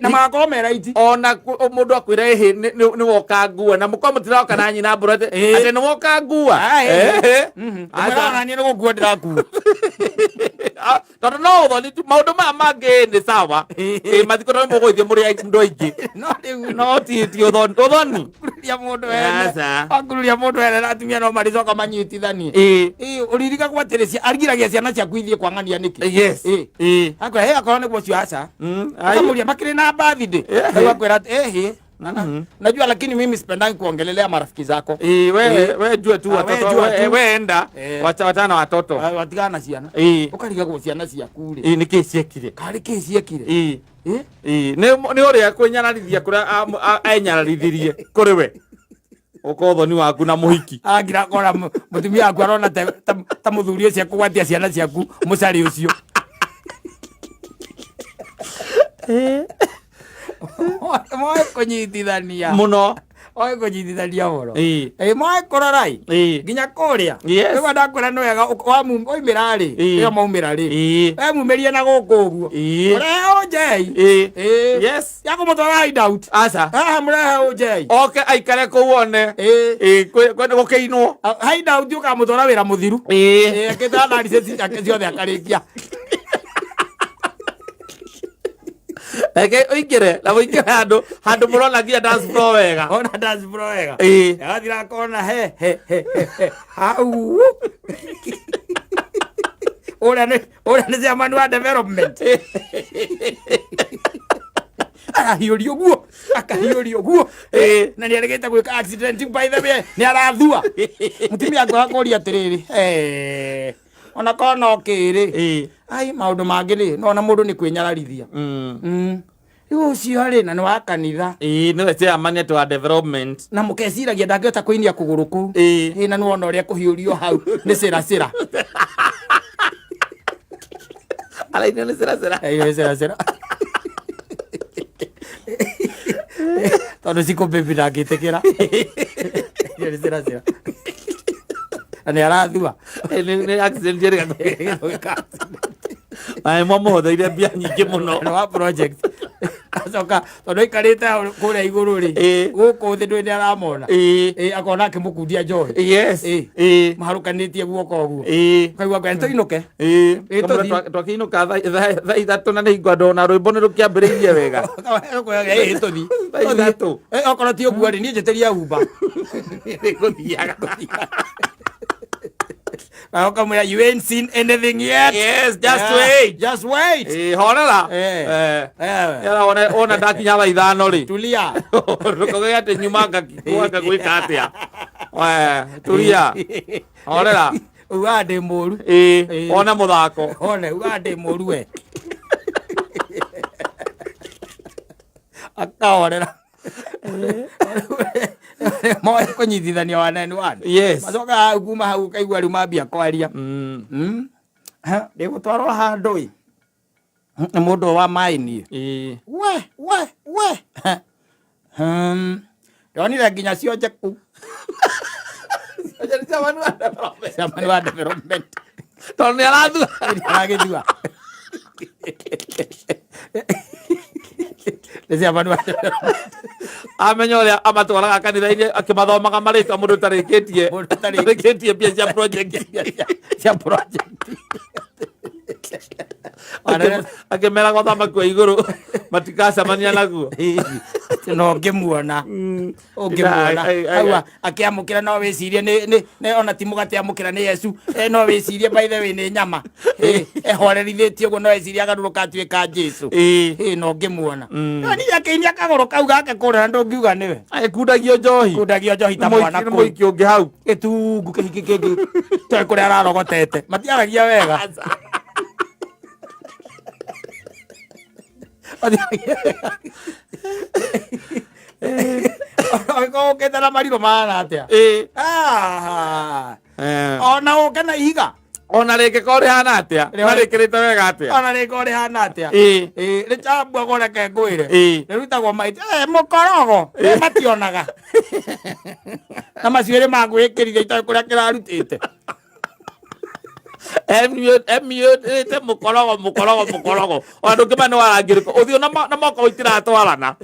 Na magakorwo me right. Ona mũndũ akwĩra ĩhĩ nĩ woka ngua na mũkorwo mũtiraoka na nyina mbũra atĩ atĩ nĩ woka ngua. Aca. Ona niĩ nĩ gũkua ndĩrakua. Ah, tondũ no ũthoni tu, maũndũ maya mangĩ nĩ sawa. Mathiko tondũ mũgũgĩthiĩ mũrĩ andũ aingĩ. No rĩu no ti ũthoni ũthoni. Kururia mũndũ ene. Aca. Wakururia mũndũ ene na atumia no marĩcoka manyitithanie. Ũririkagwo atĩrĩ, arigiragia ciana ciaku ithiĩ kwa ng'ania nĩkĩ? Akwĩra he akorwo nĩguo ũcio aca. Ukamuria makĩrĩ na birthday. Rĩu akwĩra atĩ ehe, najua, lakini mimi sipendangi kuongelelea marafiki zako. We we jua tu Ah, we watoto jua we tu. we enda wacha wachana na watoto. Ah, watigana na ciana. Ũkarigagwo ciana ciaku rĩ, Nĩ kĩ ciekire? Karĩ kĩ ciekire? Nĩ ũrĩa kwĩnyararithia kũrĩa enyararithirie kũrĩ we. Ũka ũthoni waku na mũhiki. Agira akona mũtumia waku arona ta mũthuri ũcio akũgwatia ciana ciaku mũcarĩ ũcio. Moe kũnyitithania. Mũno. Moe kũnyitithania mũno. Ĩĩ. Ĩ moe kũrora ĩ. Ĩĩ. Nginya kũrĩa. Yes. Rĩu ndakwĩra nĩ wega waumĩra rĩ. Ĩĩ. Ĩyo maumĩra rĩ. Ĩĩ. We mumĩrie na gũkũ ũguo. Ĩĩ. Mũrehe ũnjei. Ĩĩ. Ĩĩ. Yes. Ya kũmũtwara hideout. Aca. Haha mũrehe ũnjei. Oke aikare kũu one. Ĩĩ. Ĩĩ, kwenda gũkĩinwo. Hideout ũkamũtwara wĩra mũthiru. Ĩĩ. Ĩĩ, akĩte analysis ciake ciothe akarĩkia. Reke ũingĩre na ũingĩre handũ handũ mũrona nginya dance floor wega. Ona dance floor wega. Ĩĩ. Agathira akona he he he he, he. Hau. Ũrĩa nĩ chairman wa development. Arahiũria ũguo, akahiũria ũguo. Ĩĩ. Na nĩ arĩgĩte gwĩka accident by the way, nĩ arathua. Mũtumia akwa akũria atĩrĩrĩ, ona korwo no kĩrĩ. Ĩĩ. Ai, maũndũ mangĩ rĩ, no ona mũndũ nĩ kwĩnyararithia. Rĩu ũcio rĩ, na nĩ wa kanitha. Ĩĩ, nĩwe chairman atĩ wa development. Na mũkeciragia ndangĩhota kũinia kũgũrũ kũu. Ĩĩ. Ĩĩ, na nĩwona ũrĩa kũhiũrio hau nĩ cĩra cĩra. Arainio nĩ cĩra cĩra. Ĩĩ, nĩ cĩra cĩra. Tondũ cikũ baby ndangĩtĩkĩra. Ĩĩ, nĩ cĩra cĩra. Na nĩ arathua. Ĩĩ, nĩ accident ĩrĩ Gwĩka Maĩ mwamũhũthĩire mbia nyingĩ mũno. Nĩ wa project. Acoka tondũ aikarĩte hau kũrĩa igũrũ rĩ, Ĩĩ. gũkũ thĩ ndũĩ nĩ aramona. Ĩĩ. Ĩĩ, akona akĩmũkundia njohi. Yes. Ĩĩ. Ĩĩ. Maharũkanĩtie guoko ũguo. Ĩĩ. Ũkaigua ngwenda tũinũke. Ĩĩ. Ĩĩ, Kamũira tũthiĩ. twakĩinũka thaa 3 na nĩ hingo andũ ona rwĩmbo nĩ rũkĩambĩrĩirie wega. Ĩĩ, tũthiĩ. Thaa 3. Ĩĩ, okorwo ti ũguo rĩ, niĩ njĩtĩria Uber. Nĩngũthiaga. Na ũkamwĩra, you ain't seen anything yet. Yes, just Yeah, wait. Just wait. Ĩĩ, horera. Ĩĩ. Eh. Eh. Yara wona ndakinya thaa 5 rĩ. Tulia. Ndũkauge atĩ nyuma ngakĩgwaka gwĩka atĩa. Eh, tulia. Horera. Ugaga ndĩ mũru. Ĩĩ, Ĩĩ. wone mũthako. One, ugaga ndĩ mũru we. Akahorera. Moe kũnyitithania one and one. Yes. Macokaga hau kuma hau ũkaigua rĩu mambia kwaria. Ha, ndĩgũtwarwo handũ ĩ. Nĩ mũndũ wa maĩ niĩ. Ĩĩ. We, we, we. Ndonire nginya cionje kũu. Chairman wa development. Chairman wa development. Tondũ nĩ arathua. Nĩ aragĩthua. Nĩ chairman wa development. Amenya ũrĩa amatwaraga kanitha-inĩ akĩmathomaga marĩtwa mũndũ ũtarĩkĩtie. Mũndũ ũtarĩkĩtie. Ũtarĩkĩtie mbia cia project. Cia project. Akĩmeraga ũthamaki wa igũrũ matikacemania naguo. No ngĩmuona. Ũngĩmuona. Ai, ai, ai. Hau akĩamũkĩra no wĩcirie nĩ ona ti mũgate amũkĩra nĩ Yesu. No wĩcirie by the way nĩ nyama. Ehorerithĩtie ũguo no wĩcirie agarũrũka atuĩka Jesu. Ĩĩ. No ngĩmuona. No niĩ akĩinia kagũrũ kau gake kũrĩa na ndũngiuga nĩwe. Agĩkundagio njohi. Kundagio njohi ta Nĩ mwana nĩ kũu. mũiki ũngĩ hau. Gĩtungu kĩhiki kĩngĩ. Toĩ kũrĩa ararogotete. Matiaragia wega. Matiaragia wega. Ũngĩkorwo ũkĩte na marirũ mahana atĩa? Ĩĩ. Ona ũke na ihiga. Ona rĩngĩkorwo rĩhana atĩa? Na rĩkĩrĩte wega atĩa? Ona rĩngĩkorwo rĩhana atĩa? Ĩĩ. Ĩĩ, rĩchambagwo reke ngwĩre. Ĩĩ. Rĩrutagwo maita. Mũkorogo. Mationaga. Na macuĩrĩ magwĩkĩrire itoĩ kũrĩa kĩrarutĩte. Emiũrĩte mũkorogo, mũkorogo, mũkorogo. Ona ndũngĩmenya nĩ wa rangi ũrĩkũ. Ũthiũ na moko itiratwarana.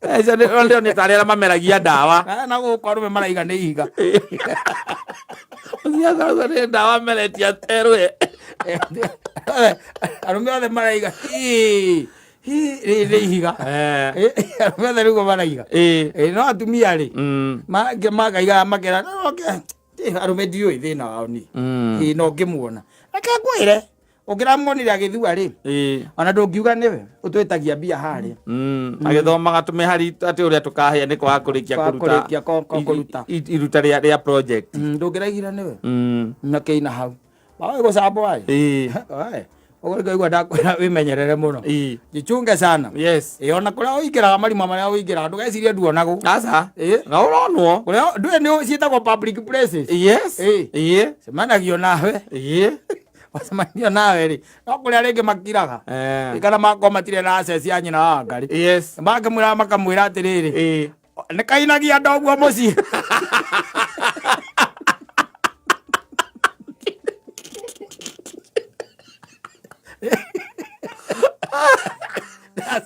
Acio nĩ tarĩ arĩa mameragia ndawa. Na gũkũ arũme maraiga nĩ ihiga. Ũthiaga ũkauga nĩ ndawa meretie aterwe. Arũme othe maraiga, hii, hii, rĩrĩ nĩ ihiga. Arũme othe nĩguo maraiga. No atumia rĩ, makaiga makera, no, okay. Arũme ndiũĩ thĩna wao niĩ. Ĩĩ, no ngĩmuona. Reke ngwĩre, ũngĩramuonire agĩthua rĩ, ona ndũngiuga nĩwe, ũtwĩtagia mbia harĩa. Agĩthomaga tũmĩhari atĩ ũrĩa tũkahĩa nĩ kwaga kũrĩkia Kwaga kũruta kũrĩkia kũruta. iruta rĩa project. Ndũngĩraigire nĩwe. Na kĩina hau. Waĩ gũcambwo ĩ. Waĩ. Ũguo nĩkĩo igua ndakwĩra wĩmenyerere mũno. Jichunge sana. Yes. Ĩ ona kũrĩa ũingĩraga marima marĩa ũingĩraga ndũgecirie nduonagwo. Aca. Ĩ. Na ũronwo. Kũrĩa ndũĩ nĩ ciĩtagwo public places. Yes. Ĩ. Cemanagio nawe. Wacemanio nawe rĩ no kũrĩa rĩngĩ makiraga. Kana makorwo matirĩ na access ya nyina wa Ngarĩ. Yes. Makĩmwĩra makamwĩra atĩrĩrĩ. Nĩ kainagia ndoguo mũciĩ.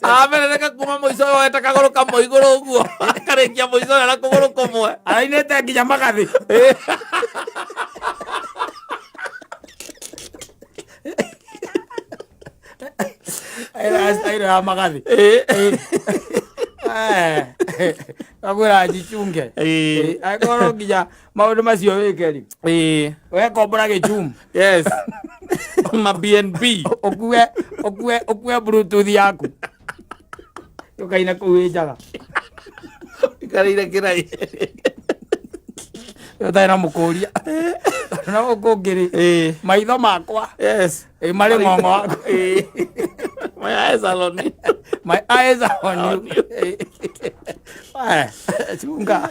Amerereka kuma mũico ũyũ weta kagũrũ kamwe igũrũ ũguo akarĩkia mũico ũyũ na kũgũrũ kũmwe. Arainĩte nginya magathĩ. Aira ya magathĩ. Akwĩra jichunge. Angĩkorwo nginya maũndũ macio wĩke rĩ. Wekombora gĩchumu. Yes. Ma BNB. Ũkue ũkue ũkue bluetooth yaku. Ũkaina kũu wĩ njaga. Ikarĩire kĩrai. Ũtarĩ na mũkũria. No gũkũ ũngĩ rĩ. Maitho makwa. Yes. Ĩ marĩ ng'ong'o waku. My eyes are on you. My eyes are on you. Chunga.